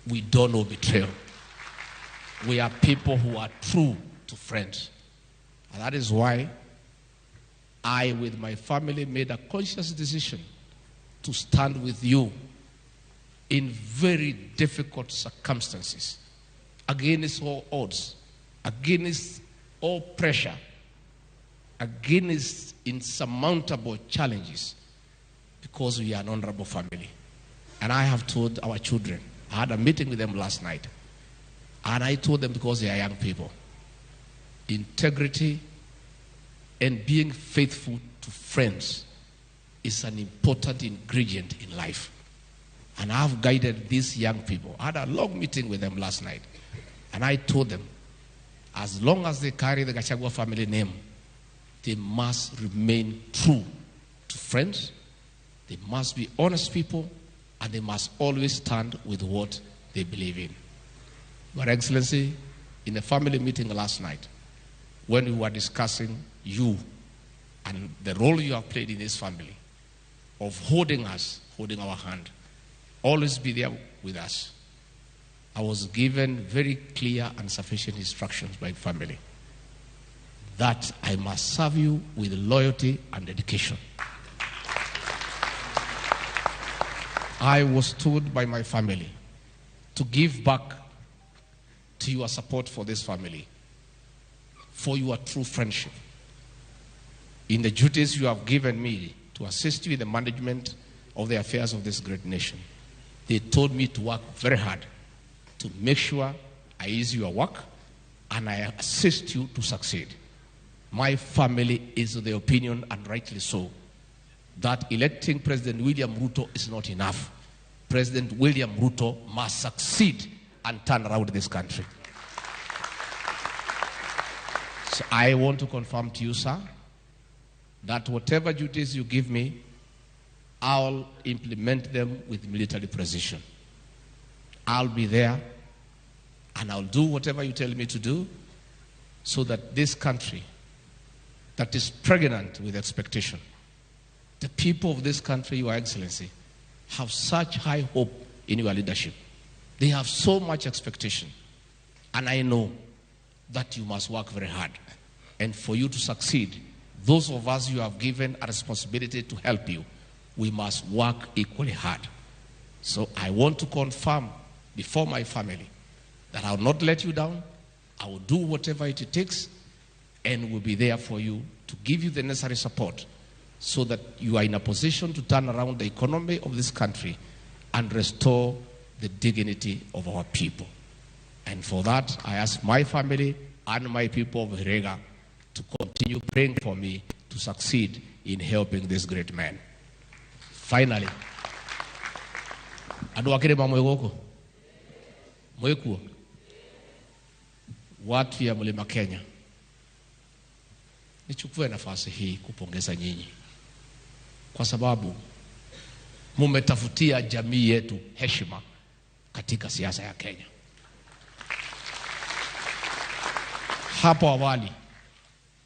We don't know betrayal. We are people who are true to friends. And that is why I, with my family, made a conscious decision to stand with you in very difficult circumstances, against all odds, against all pressure, against insurmountable challenges, because we are an honorable family. And I have told our children, I had a meeting with them last night, and I told them, because they are young people, integrity and being faithful to friends is an important ingredient in life. And I've guided these young people. I had a long meeting with them last night. And I told them, as long as they carry the Gachagua family name, they must remain true to friends, they must be honest people, and they must always stand with what they believe in. Your Excellency, in a family meeting last night, when we were discussing you and the role you have played in this family of holding us, holding our hand, always be there with us, I was given very clear and sufficient instructions by family that I must serve you with loyalty and dedication. I was told by my family to give back to your support for this family, for your true friendship. In the duties you have given me to assist you in the management of the affairs of this great nation, they told me to work very hard to make sure I ease your work and I assist you to succeed. My family is of the opinion, and rightly so, that electing President William Ruto is not enough. President William Ruto must succeed and turn around this country. So I want to confirm to you, sir, that whatever duties you give me, I'll implement them with military precision. I'll be there and I'll do whatever you tell me to do so that this country that is pregnant with expectation, the people of this country, Your Excellency, have such high hope in your leadership. They have so much expectation. And I know that you must work very hard. And for you to succeed, those of us you have given a responsibility to help you, we must work equally hard. So I want to confirm before my family that I will not let you down. I will do whatever it takes and will be there for you to give you the necessary support so that you are in a position to turn around the economy of this country and restore the dignity of our people. And for that, I ask my family and my people of Vihiga to continue praying for me to succeed in helping this great man. Finally, andũ a kĩrĩma mwĩ gũkũ mwĩkuo watu ya Mlima Kenya, nichukue nafasi hii kupongeza nyinyi kwa sababu mumetafutia jamii yetu heshima katika siasa ya Kenya. Hapo awali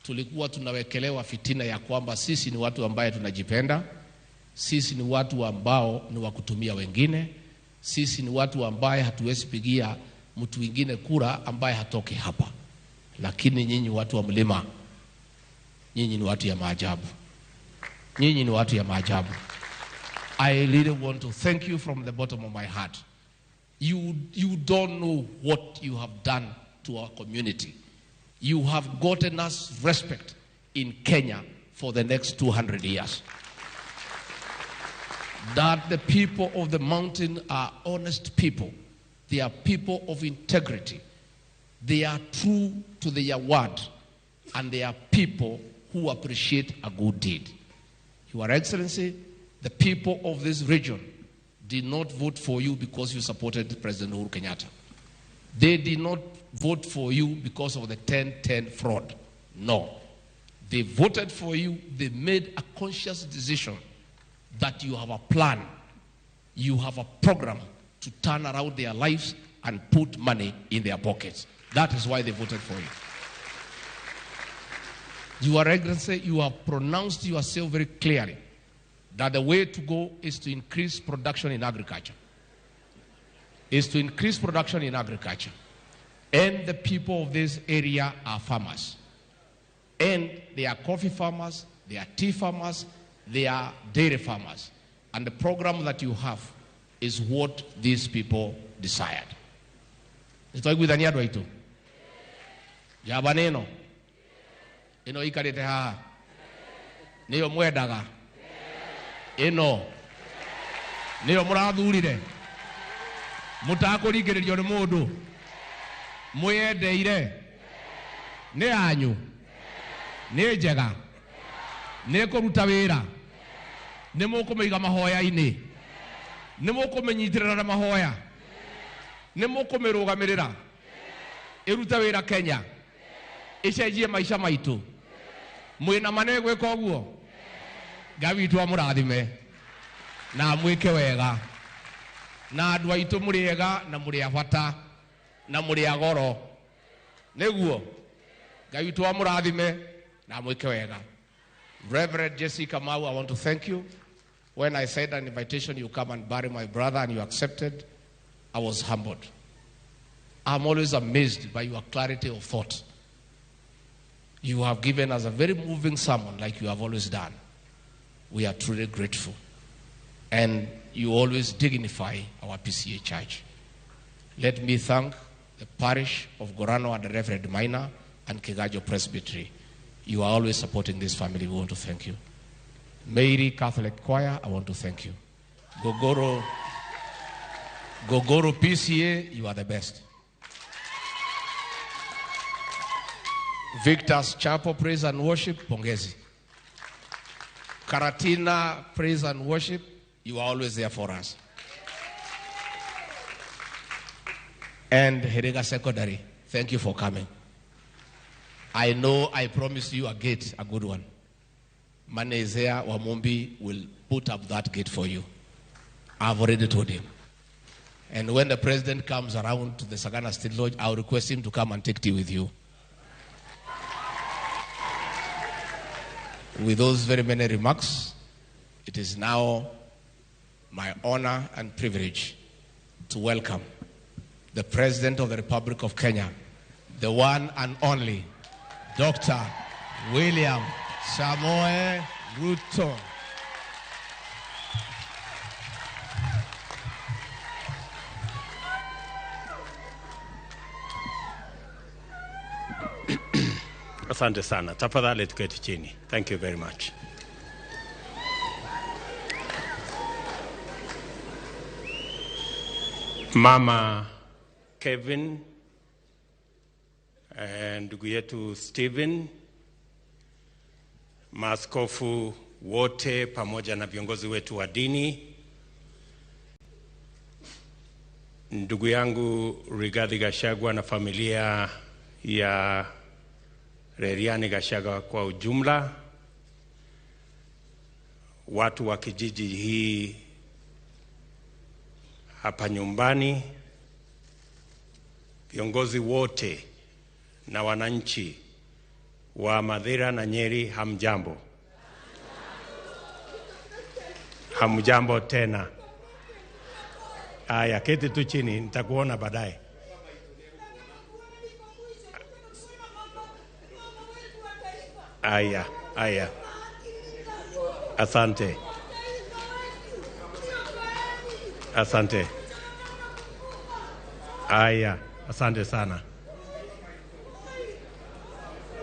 tulikuwa tunawekelewa fitina ya kwamba sisi ni watu ambaye tunajipenda, sisi ni watu ambao ni wa kutumia wengine, sisi ni watu ambaye hatuwezi pigia mtu mwingine kura ambaye hatoki hapa. Lakini nyinyi watu wa mlima, nyinyi ni watu ya maajabu. Nyinyi ni watu ya maajabu. I really want to thank you from the bottom of my heart. You don't know what you have done to our community. You have gotten us respect in Kenya for the next 200 years. That the people of the mountain are honest people. They are people of integrity. They are true to their word. And they are people who appreciate a good deed. Your Excellency, the people of this region did not vote for you because you supported President Uhuru Kenyatta. They did not vote for you because of the 10-10 fraud. No. They voted for you. They made a conscious decision that you have a plan, you have a program to turn around their lives and put money in their pockets. That is why they voted for you. Your Excellency, you have pronounced yourself very clearly that the way to go is to increase production in agriculture. Is to increase production in agriculture. And the people of this area are farmers. And they are coffee farmers, they are tea farmers, they are dairy farmers. And the program that you have is what these people desired. Nĩtwaiguithania andũ aitũ njamba nĩ ĩno ĩno ikarĩte haha nĩyo mwendaga ĩno nĩyo mũrathurire mũtakũringĩrĩrio nĩ mũndũ mwĩyendeire nĩ yanyu nĩ njega nĩ kũruta wĩra nĩ mũkũmĩiga mahoya-inĩ nĩ mũkũmĩnyitĩrĩra na mahoya nĩ mũkũmĩrũgamĩrĩra ĩrute wĩra Kenya ĩcenjie maica maitũ mwĩna ma nĩ gwĩka ũguo. Ngai witũ amũrathime na amwĩke wega na andũ aitũ mũrĩ ega na mũrĩ a bata na mũrĩ a goro nĩguo Ngai witũ amũrathime na amwĩke wega. Reverend Jesse Kamau, I want to thank you. When I said an invitation, you come and bury my brother, and you accepted. I was humbled. I'm always amazed by your clarity of thought. You have given us a very moving sermon, like you have always done. We are truly grateful. And you always dignify our PCA church. Let me thank the parish of Gorano and the Reverend Minor and Kigajo Presbytery. You are always supporting this family. We want to thank you. Mary Catholic Choir, I want to thank you. Gogoro PCA, you are the best. Victor's Chapel Praise and Worship, pongezi. Karatina Praise and Worship, you are always there for us. And Herega Secondary, thank you for coming. I know I promised you a gate, a good one. Manezea Wamumbi will put up that gate for you. I've already told him. And when the president comes around to the Sagana State Lodge, I'll request him to come and take tea with you. With those very many remarks, it is now my honor and privilege to welcome the President of the Republic of Kenya, the one and only Dr. William Samoei Ruto. Asante sana. Tafadhali tuketi chini. Thank you very much. Mama Kevin, ndugu yetu Steven, maaskofu wote pamoja na viongozi wetu wa dini, ndugu yangu Rigathi Gachagua na familia ya Reriani Gachagua kwa ujumla, watu wa kijiji hii hapa nyumbani, viongozi wote na wananchi wa Mathira na Nyeri, hamjambo. Hamjambo tena. Aya, keti tu chini, nitakuona baadaye. Aya, aya. Asante. Asante. Aya, asante sana.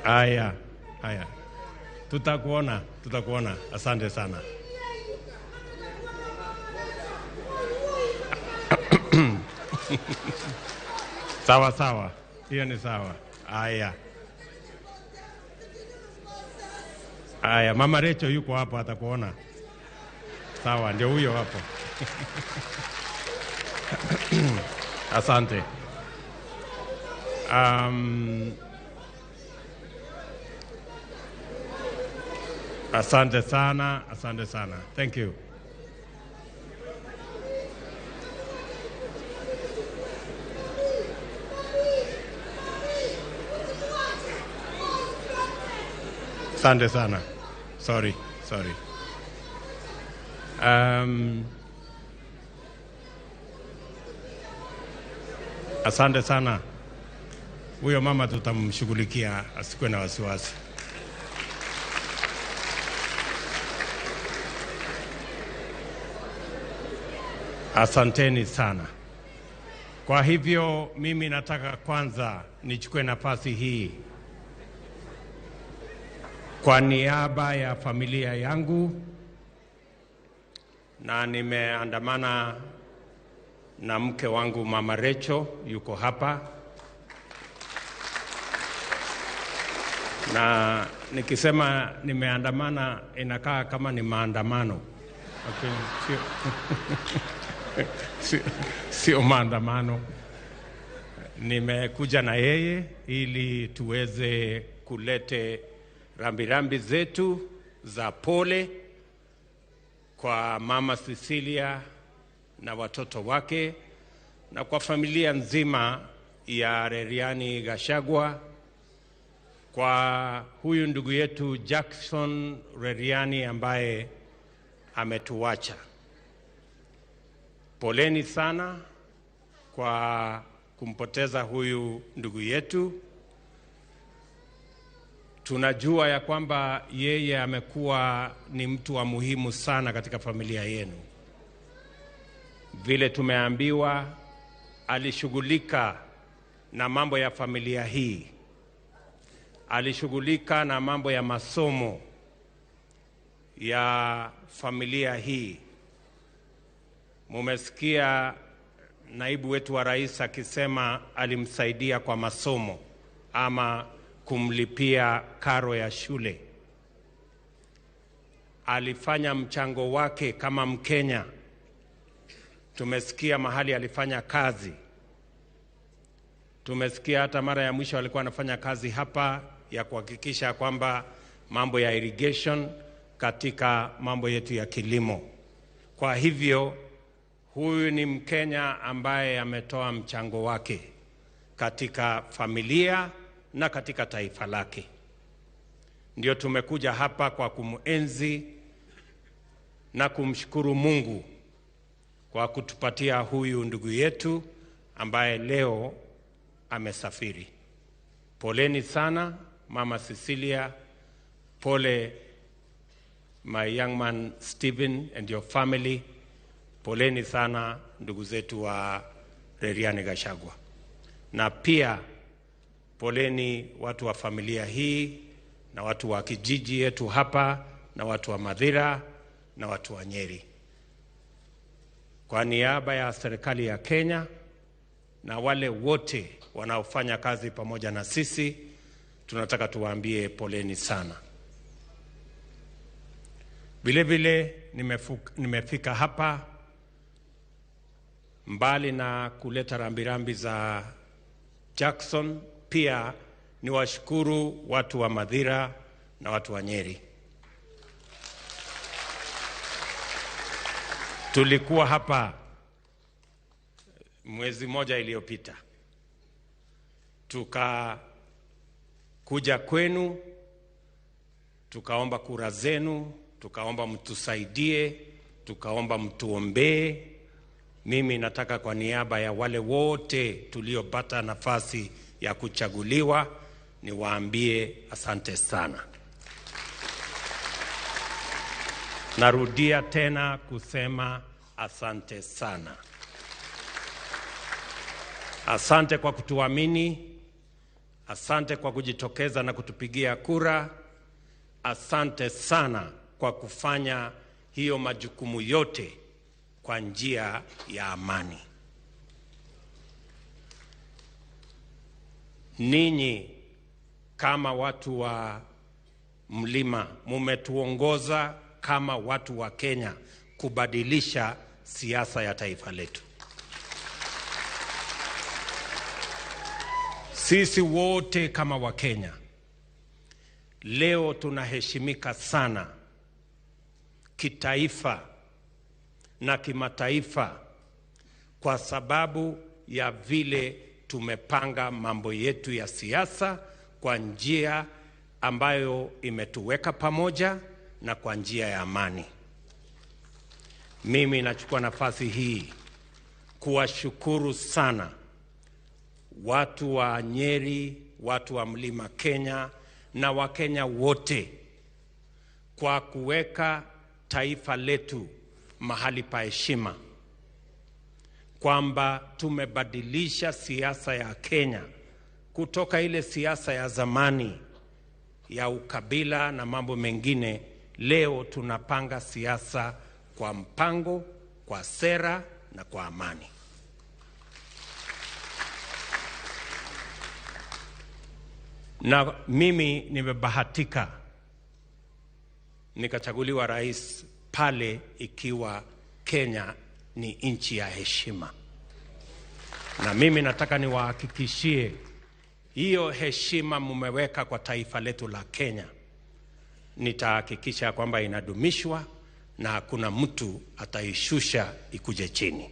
Aya, aya. Tutakuona, tutakuona. Asante sana. Sawa sawa. Hiyo ni sawa. Aya. Aya, Mama Recho yuko hapo atakuona. Sawa, ndio huyo hapo. Asante. Asante sana, asante sana. Thank you. Asante sana. Sorry, sorry. Asante sana. Huyo mama tutamshughulikia, asikuwe na wasiwasi. Asanteni sana. Kwa hivyo mimi nataka kwanza nichukue nafasi hii kwa niaba ya familia yangu, na nimeandamana na mke wangu Mama Recho yuko hapa. Na nikisema nimeandamana inakaa kama ni maandamano. Okay, sio maandamano. Nimekuja na yeye ili tuweze kulete rambirambi zetu za pole kwa Mama Cecilia na watoto wake na kwa familia nzima ya Reriani Gachagua, kwa huyu ndugu yetu Jackson Reriani ambaye ametuacha. Poleni sana kwa kumpoteza huyu ndugu yetu. Tunajua ya kwamba yeye amekuwa ni mtu wa muhimu sana katika familia yenu. Vile tumeambiwa alishughulika na mambo ya familia hii. Alishughulika na mambo ya masomo ya familia hii. Mumesikia naibu wetu wa rais akisema alimsaidia kwa masomo ama kumlipia karo ya shule. Alifanya mchango wake kama Mkenya. Tumesikia mahali alifanya kazi. Tumesikia hata mara ya mwisho alikuwa anafanya kazi hapa ya kuhakikisha kwamba mambo ya irrigation katika mambo yetu ya kilimo. Kwa hivyo huyu ni Mkenya ambaye ametoa mchango wake katika familia na katika taifa lake. Ndio tumekuja hapa kwa kumuenzi na kumshukuru Mungu kwa kutupatia huyu ndugu yetu ambaye leo amesafiri. Poleni sana Mama Cecilia, pole my young man Stephen and your family, poleni sana ndugu zetu wa Reriani Gachagua. Na pia poleni watu wa familia hii na watu wa kijiji yetu hapa na watu wa Mathira na watu wa Nyeri. Kwa niaba ya serikali ya Kenya na wale wote wanaofanya kazi pamoja na sisi, tunataka tuwaambie poleni sana. Vile vile nimefika hapa mbali na kuleta rambirambi za Jackson, pia niwashukuru watu wa Mathira na watu wa Nyeri. Tulikuwa hapa mwezi moja iliyopita, tukakuja kwenu, tukaomba kura zenu, tukaomba mtusaidie, tukaomba mtuombee. Mimi nataka kwa niaba ya wale wote tuliopata nafasi ya kuchaguliwa niwaambie asante sana. Narudia tena kusema asante sana. Asante kwa kutuamini, asante kwa kujitokeza na kutupigia kura, asante sana kwa kufanya hiyo majukumu yote kwa njia ya amani. Ninyi kama watu wa mlima mumetuongoza kama watu wa Kenya kubadilisha siasa ya taifa letu. Sisi wote kama wa Kenya leo tunaheshimika sana kitaifa na kimataifa kwa sababu ya vile tumepanga mambo yetu ya siasa kwa njia ambayo imetuweka pamoja na kwa njia ya amani. Mimi nachukua nafasi hii kuwashukuru sana watu wa Nyeri, watu wa Mlima Kenya na Wakenya wote kwa kuweka taifa letu mahali pa heshima, kwamba tumebadilisha siasa ya Kenya kutoka ile siasa ya zamani ya ukabila na mambo mengine. Leo tunapanga siasa kwa mpango, kwa sera na kwa amani. Na mimi nimebahatika nikachaguliwa rais pale ikiwa Kenya ni nchi ya heshima. Na mimi nataka niwahakikishie hiyo heshima mumeweka kwa taifa letu la Kenya, nitahakikisha kwamba inadumishwa na hakuna mtu ataishusha ikuje chini.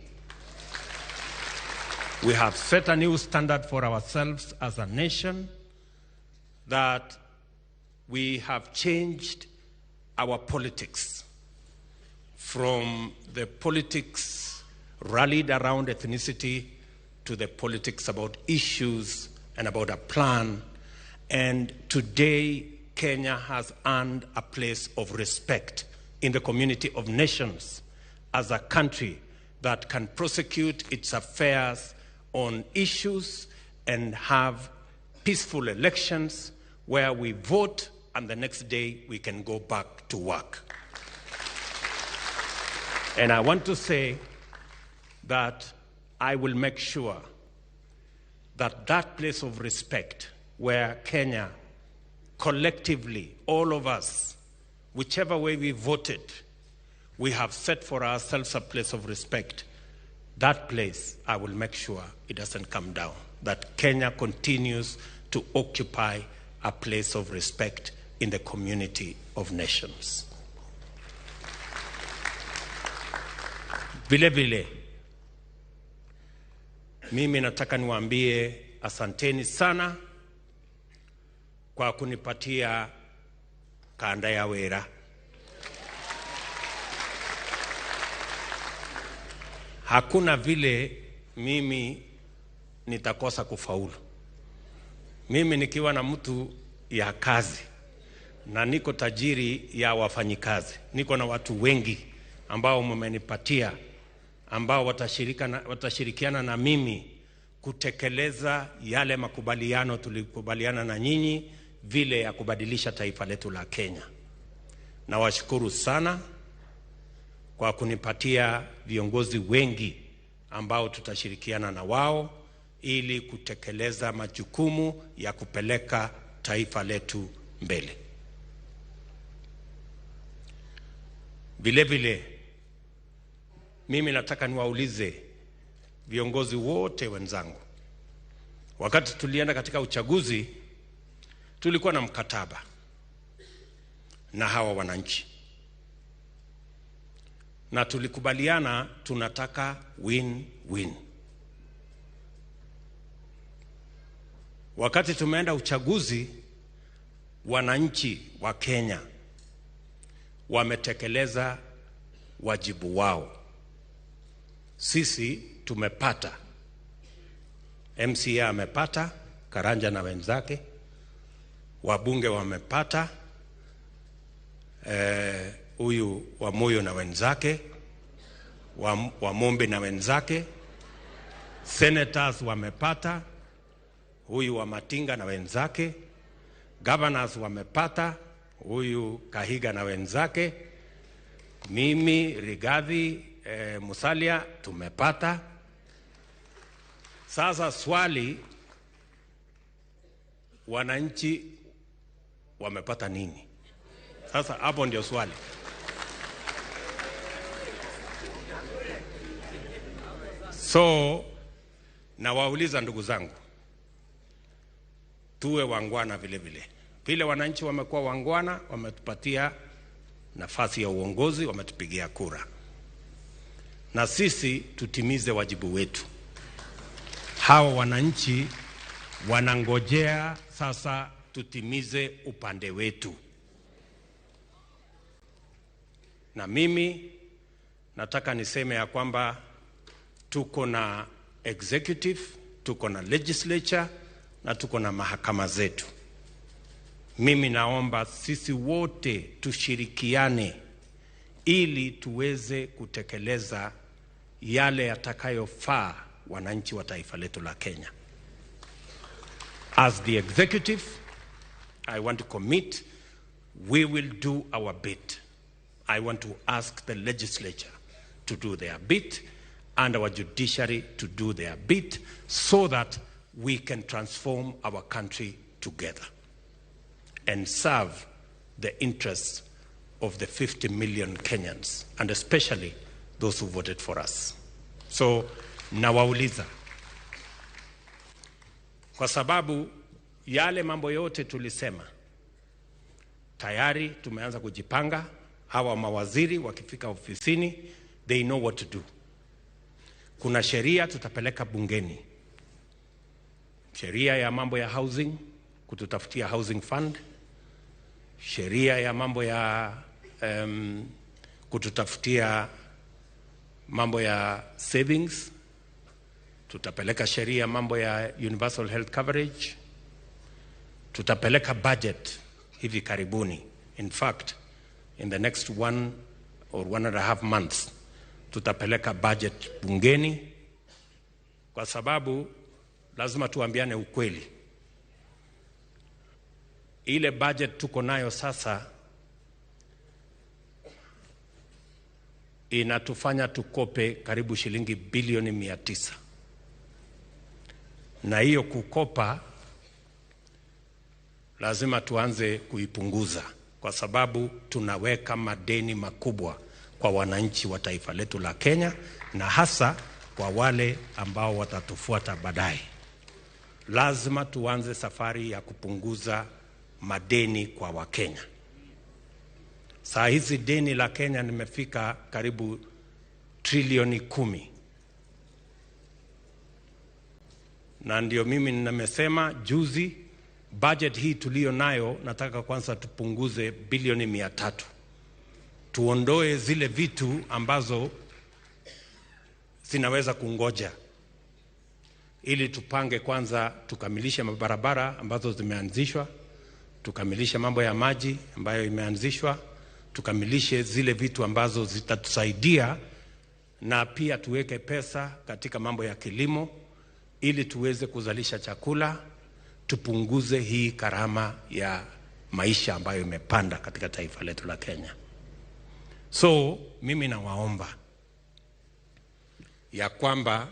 We have set a new standard for ourselves as a nation that we have changed our politics from the politics rallied around ethnicity to the politics about issues and about a plan. And today, Kenya has earned a place of respect in the community of nations as a country that can prosecute its affairs on issues and have peaceful elections where we vote and the next day we can go back to work. And I want to say that I will make sure that that place of respect where Kenya Collectively, all of us, whichever way we voted, we have set for ourselves a place of respect. That place, I will make sure it doesn't come down, that Kenya continues to occupy a place of respect in the community of nations. Vile vile, mimi nataka niwaambie asanteni sana kwa kunipatia kanda ya wera. Hakuna vile mimi nitakosa kufaulu. Mimi nikiwa na mtu ya kazi na niko tajiri ya wafanyikazi, niko na watu wengi ambao mmenipatia, ambao watashirikiana na mimi kutekeleza yale makubaliano tulikubaliana na nyinyi vile ya kubadilisha taifa letu la Kenya. Nawashukuru sana kwa kunipatia viongozi wengi ambao tutashirikiana na wao ili kutekeleza majukumu ya kupeleka taifa letu mbele. Vile vile, mimi nataka niwaulize viongozi wote wenzangu. Wakati tulienda katika uchaguzi, tulikuwa na mkataba na hawa wananchi. Na tulikubaliana tunataka win-win. Wakati tumeenda uchaguzi, wananchi wa Kenya wametekeleza wajibu wao. Sisi tumepata, MCA amepata, Karanja na wenzake, wabunge wamepata, huyu wa Moyo na wenzake, wa Mombe na wenzake, senators wamepata, huyu wa Matinga na wenzake, governors wamepata, huyu Kahiga na wenzake, mimi Rigathi Musalia tumepata. Sasa swali, wananchi wamepata nini? Sasa hapo ndio swali. So nawauliza ndugu zangu, tuwe wangwana vile vile. Vile wananchi wamekuwa wangwana, wametupatia nafasi ya uongozi, wametupigia kura. Na sisi tutimize wajibu wetu. Hawa wananchi wanangojea sasa tutimize upande wetu. Na mimi nataka niseme ya kwamba tuko na executive, tuko na legislature na tuko na mahakama zetu. Mimi naomba sisi wote tushirikiane ili tuweze kutekeleza yale yatakayofaa wananchi wa taifa letu la Kenya. As the executive, I want to commit, we will do our bit. I want to ask the legislature to do their bit and our judiciary to do their bit so that we can transform our country together and serve the interests of the 50 million Kenyans, and especially those who voted for us. So, nawauliza, kwa sababu yale mambo yote tulisema, tayari tumeanza kujipanga. Hawa mawaziri wakifika ofisini, they know what to do. Kuna sheria tutapeleka bungeni, sheria ya mambo ya housing, kututafutia housing fund, sheria ya mambo ya kututafutia mambo ya savings, tutapeleka sheria mambo ya universal health coverage, tutapeleka budget hivi karibuni. In fact, in the next 1 or 1.5 months, tutapeleka budget bungeni, kwa sababu lazima tuambiane ukweli. Ile budget tuko nayo sasa inatufanya tukope karibu shilingi bilioni 900. Na hiyo kukopa lazima tuanze kuipunguza, kwa sababu tunaweka madeni makubwa kwa wananchi wa taifa letu la Kenya, na hasa kwa wale ambao watatufuata baadaye. Lazima tuanze safari ya kupunguza madeni kwa Wakenya. Saa hizi deni la Kenya limefika karibu trilioni 10. Na ndio mimi nimesema juzi, budget hii tulio nayo nataka kwanza tupunguze bilioni 300. Tuondoe zile vitu ambazo zinaweza kungoja, ili tupange kwanza, tukamilishe mabarabara ambazo zimeanzishwa, tukamilishe mambo ya maji ambayo imeanzishwa, tukamilishe zile vitu ambazo zitatusaidia, na pia tuweke pesa katika mambo ya kilimo ili tuweze kuzalisha chakula, tupunguze hii gharama ya maisha ambayo imepanda katika taifa letu la Kenya. So mimi nawaomba ya kwamba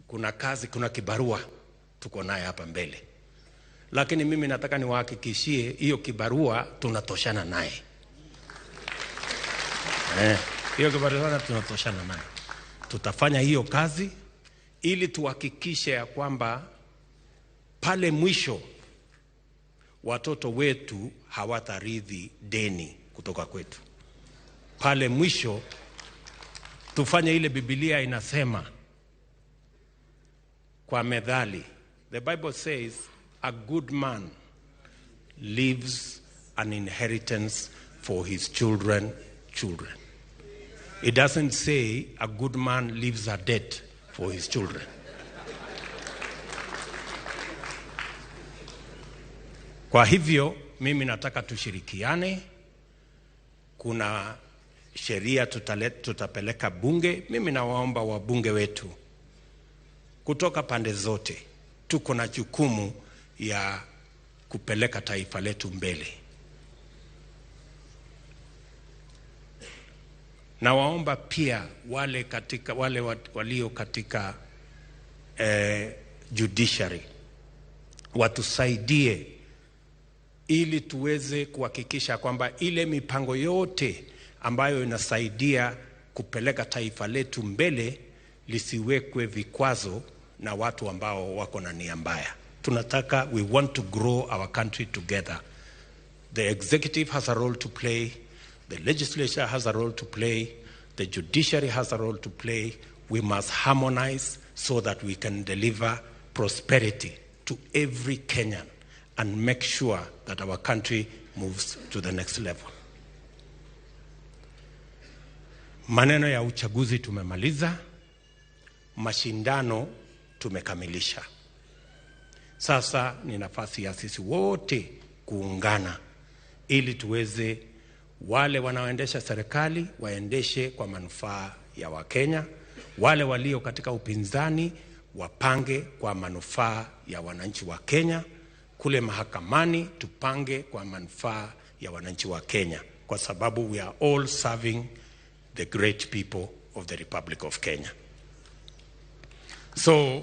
kuna kazi, kuna kibarua tuko naye hapa mbele. Lakini mimi nataka niwahakikishie hiyo kibarua tunatoshana naye. Hiyo kibarua tunatoshana naye. Tutafanya hiyo kazi ili tuhakikishe ya kwamba pale mwisho watoto wetu hawatarithi deni kutoka kwetu. Pale mwisho tufanye ile Biblia inasema kwa methali. The Bible says a good man leaves an inheritance for his children. It doesn't say a good man leaves a debt for his children. Kwa hivyo mimi nataka tushirikiane. Kuna sheria tutapeleka bunge. Mimi nawaomba wabunge wetu kutoka pande zote, tuko na jukumu ya kupeleka taifa letu mbele. Nawaomba pia wale walio katika judiciary watusaidie ili tuweze kuhakikisha kwamba ile mipango yote ambayo inasaidia kupeleka taifa letu mbele lisiwekwe vikwazo na watu ambao wako na nia mbaya. Tunataka, we want to grow our country together. The executive has a role to play, the legislature has a role to play, the judiciary has a role to play. We must harmonize so that we can deliver prosperity to every Kenyan and make sure that our country moves to the next level. Maneno ya uchaguzi tumemaliza, mashindano tumekamilisha. Sasa ni nafasi ya sisi wote kuungana ili tuweze, wale wanaoendesha serikali waendeshe kwa manufaa ya Wakenya, wale walio katika upinzani wapange kwa manufaa ya wananchi wa Kenya, kule mahakamani tupange kwa manufaa ya wananchi wa Kenya, kwa sababu we are all serving the great people of the Republic of Kenya. So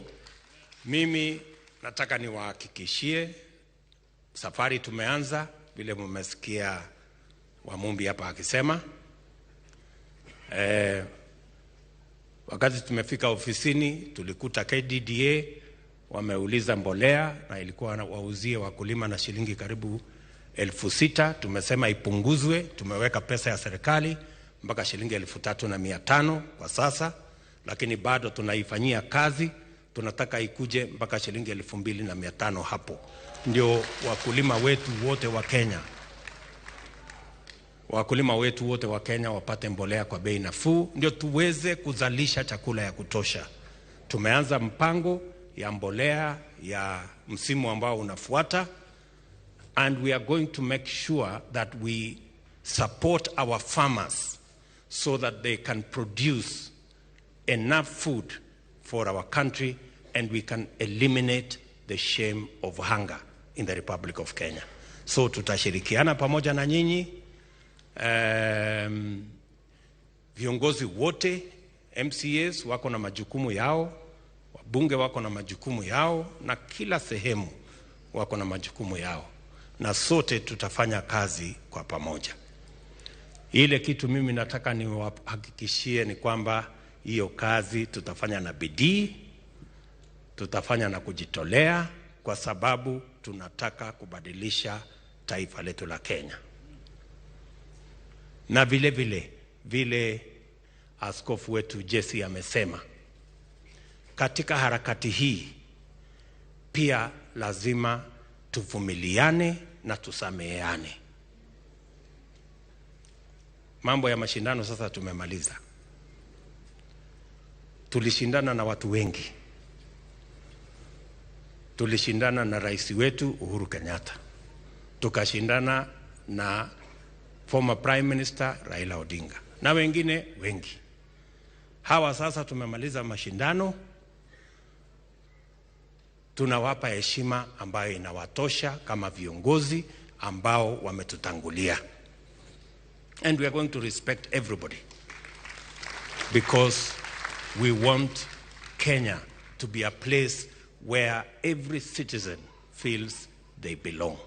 mimi nataka niwahakikishie safari tumeanza, vile mmesikia Wamumbi hapa akisema. Wakati tumefika ofisini tulikuta KDDA wameuliza mbolea na ilikuwa wauzie wakulima na shilingi karibu 6,000. Tumesema ipunguzwe, tumeweka pesa ya serikali mpaka shilingi 3,500 kwa sasa, lakini bado tunaifanyia kazi, tunataka ikuje mpaka shilingi 2,500 hapo. Ndio wakulima wetu wote wa Kenya, wakulima wetu wote wa Kenya wapate mbolea kwa bei nafuu, ndio tuweze kuzalisha chakula ya kutosha. Tumeanza mpango ya mbolea ya msimu ambao unafuata, and we are going to make sure that we support our farmers so that they can produce enough food for our country and we can eliminate the shame of hunger in the Republic of Kenya. So tutashirikiana pamoja na nyinyi, viongozi wote, MCAs wako na majukumu yao, wabunge wako na majukumu yao, na kila sehemu wako na majukumu yao, na sote tutafanya kazi kwa pamoja. Ile kitu mimi nataka niwahakikishie ni kwamba hiyo kazi tutafanya na bidii, tutafanya na kujitolea, kwa sababu tunataka kubadilisha taifa letu la Kenya. Na vile vile vile askofu wetu Jesse amesema, katika harakati hii pia lazima tuvumiliane na tusameheane. Mambo ya mashindano sasa tumemaliza. Tulishindana na watu wengi. Tulishindana na rais wetu Uhuru Kenyatta. Tukashindana na former Prime Minister Raila Odinga na wengine wengi. Hawa sasa tumemaliza mashindano, tunawapa heshima ambayo inawatosha kama viongozi ambao wametutangulia. And we are going to respect everybody because we want Kenya to be a place where every citizen feels they belong.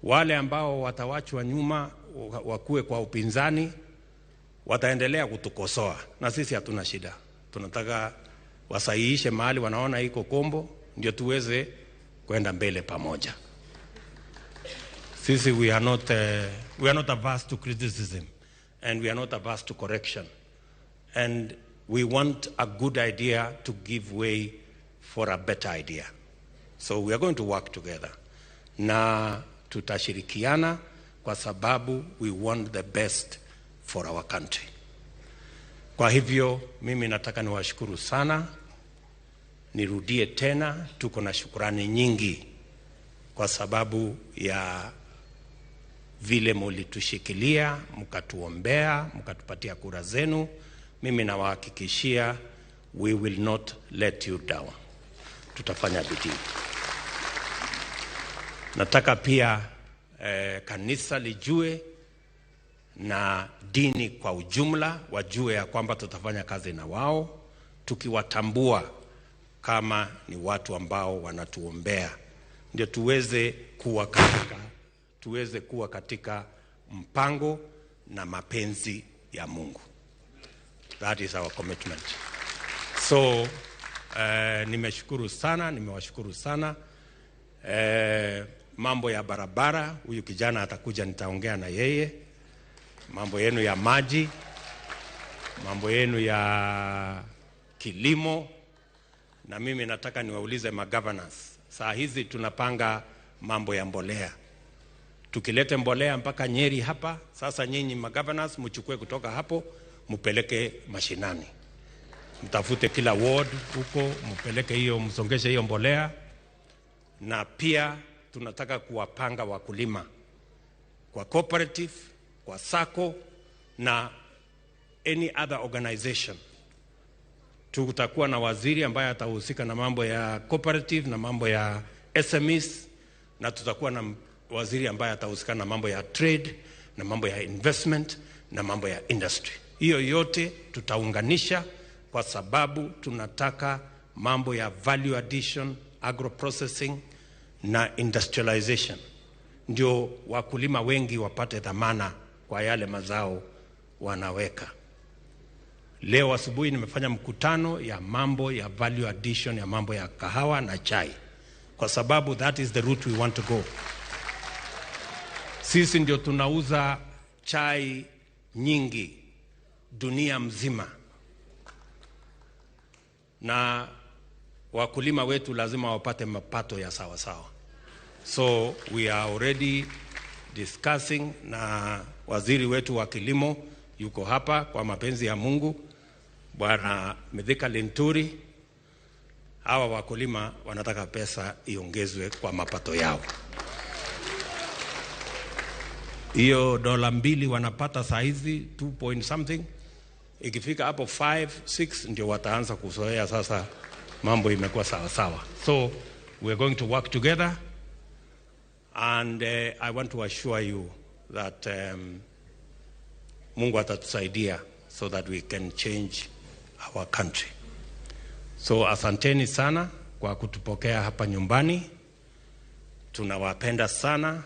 Wale ambao watawachwa nyuma wakuwe kwa upinzani wataendelea kutukosoa, na sisi hatuna shida. Tunataka wasahihishe mahali wanaona iko kombo, ndio tuweze kwenda mbele pamoja. Sisi we are not averse to criticism, and we are not averse to correction, and we want a good idea to give way for a better idea. So we are going to work together. Na tutashirikiana kwa sababu we want the best for our country. Kwa hivyo mimi nataka niwashukuru sana. Nirudie tena, tuko na shukrani nyingi kwa sababu ya vile mulitushikilia, mkatuombea, mkatupatia kura zenu. Mimi nawahakikishia we will not let you down. Tutafanya bidii. Nataka pia kanisa lijue na dini kwa ujumla wajue ya kwamba tutafanya kazi na wao, tukiwatambua kama ni watu ambao wanatuombea, ndio tuweze kuwa katika mpango na mapenzi ya Mungu. That is our commitment. So nimeshukuru sana, nimewashukuru sana. Mambo ya barabara, huyu kijana atakuja, nitaongea na yeye. Mambo yenu ya maji, mambo yenu ya kilimo. Na mimi nataka niwaulize magovernors. Saa hizi tunapanga mambo ya mbolea. Tukilete mbolea mpaka Nyeri hapa, sasa nyinyi magovernors mchukue kutoka hapo mpeleke mashinani. Mtafute kila ward huko, mpeleke hiyo, msongeshe hiyo mbolea. Na pia tunataka kuwapanga wakulima kwa cooperative, kwa SACCO na any other organization. Tutakuwa na waziri ambaye atahusika na mambo ya cooperative na mambo ya SMEs, na tutakuwa na waziri ambaye atahusika na mambo ya trade na mambo ya investment na mambo ya industry. Hiyo yote tutaunganisha kwa sababu tunataka mambo ya value addition, agro processing na industrialization, ndio wakulima wengi wapate dhamana kwa yale mazao wanaweka. Leo asubuhi nimefanya mkutano ya mambo ya value addition ya mambo ya kahawa na chai, kwa sababu that is the route we want to go. Sisi ndio tunauza chai nyingi dunia mzima, na wakulima wetu lazima wapate mapato ya sawa sawa. So we are already discussing na waziri wetu wa kilimo yuko hapa kwa mapenzi ya Mungu, Bwana Mithika Linturi. Hawa wakulima wanataka pesa iongezwe kwa mapato yao. Hiyo $2 wanapata saa hizi 2 point something, ikifika hapo 5 6 ndio wataanza kuzoea sasa mambo imekuwa sawa sawa. So we are going to work together, and I want to assure you that Mungu atatusaidia so that we can change our country. So asanteni sana kwa kutupokea hapa nyumbani. Tunawapenda sana,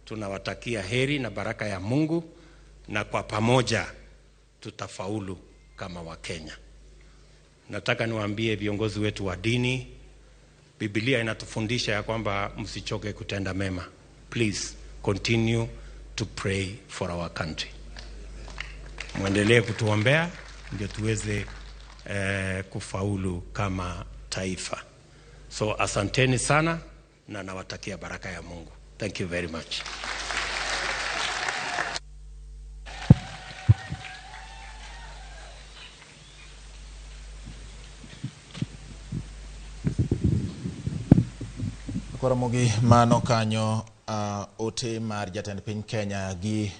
tunawatakia heri na baraka ya Mungu, na kwa pamoja tutafaulu kama Wakenya. Nataka niwaambie viongozi wetu wa dini, Biblia inatufundisha ya kwamba msichoke kutenda mema. Please continue to pray for our country. Mwendelee kutuombea ndio tuweze kufaulu kama taifa. So asanteni sana na nawatakia baraka ya Mungu. Thank you very much. Koromogi mano kanyo ote mar jatend piny Kenya gi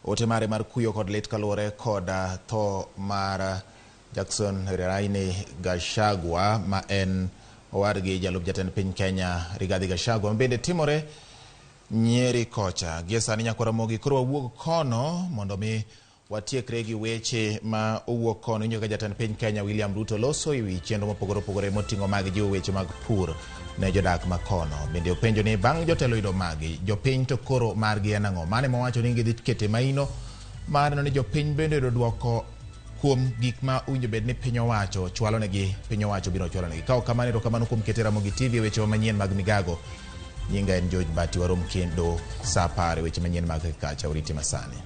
ote mare mar kuyo kod lit kaluwore kod tho mar Jackson Rigathi Gachagua ma en owadgi jalup jatend piny Kenya Rigathi Gachagua bende timore Nyeri kocha. Gie sani nyakoromogi koro wawuog kono mondo mi watiekre gi weche ma owuok kono. Injo ka jatend piny Kenya William Ruto loso ewi chenro mopogore opogore moting'o mag jiwo weche mag pur ne jodak ma kono. Bende openjo ni bang' jotelo yudo magi, jopiny to koro margi en ang'o? Mane mowacho ni gidhi kete maino mar neno ni jopiny bende yudo duoko kuom gik ma owinjo bed ni piny owacho chwalo negi, piny owacho biro chwalo negi. Ka ok kamano, erokamano kuom kete Ramogi TV e weche manyien mag migago. Nyinga en George Bati, warom kendo saa 10 weche manyien mag kacha. Oriti masani.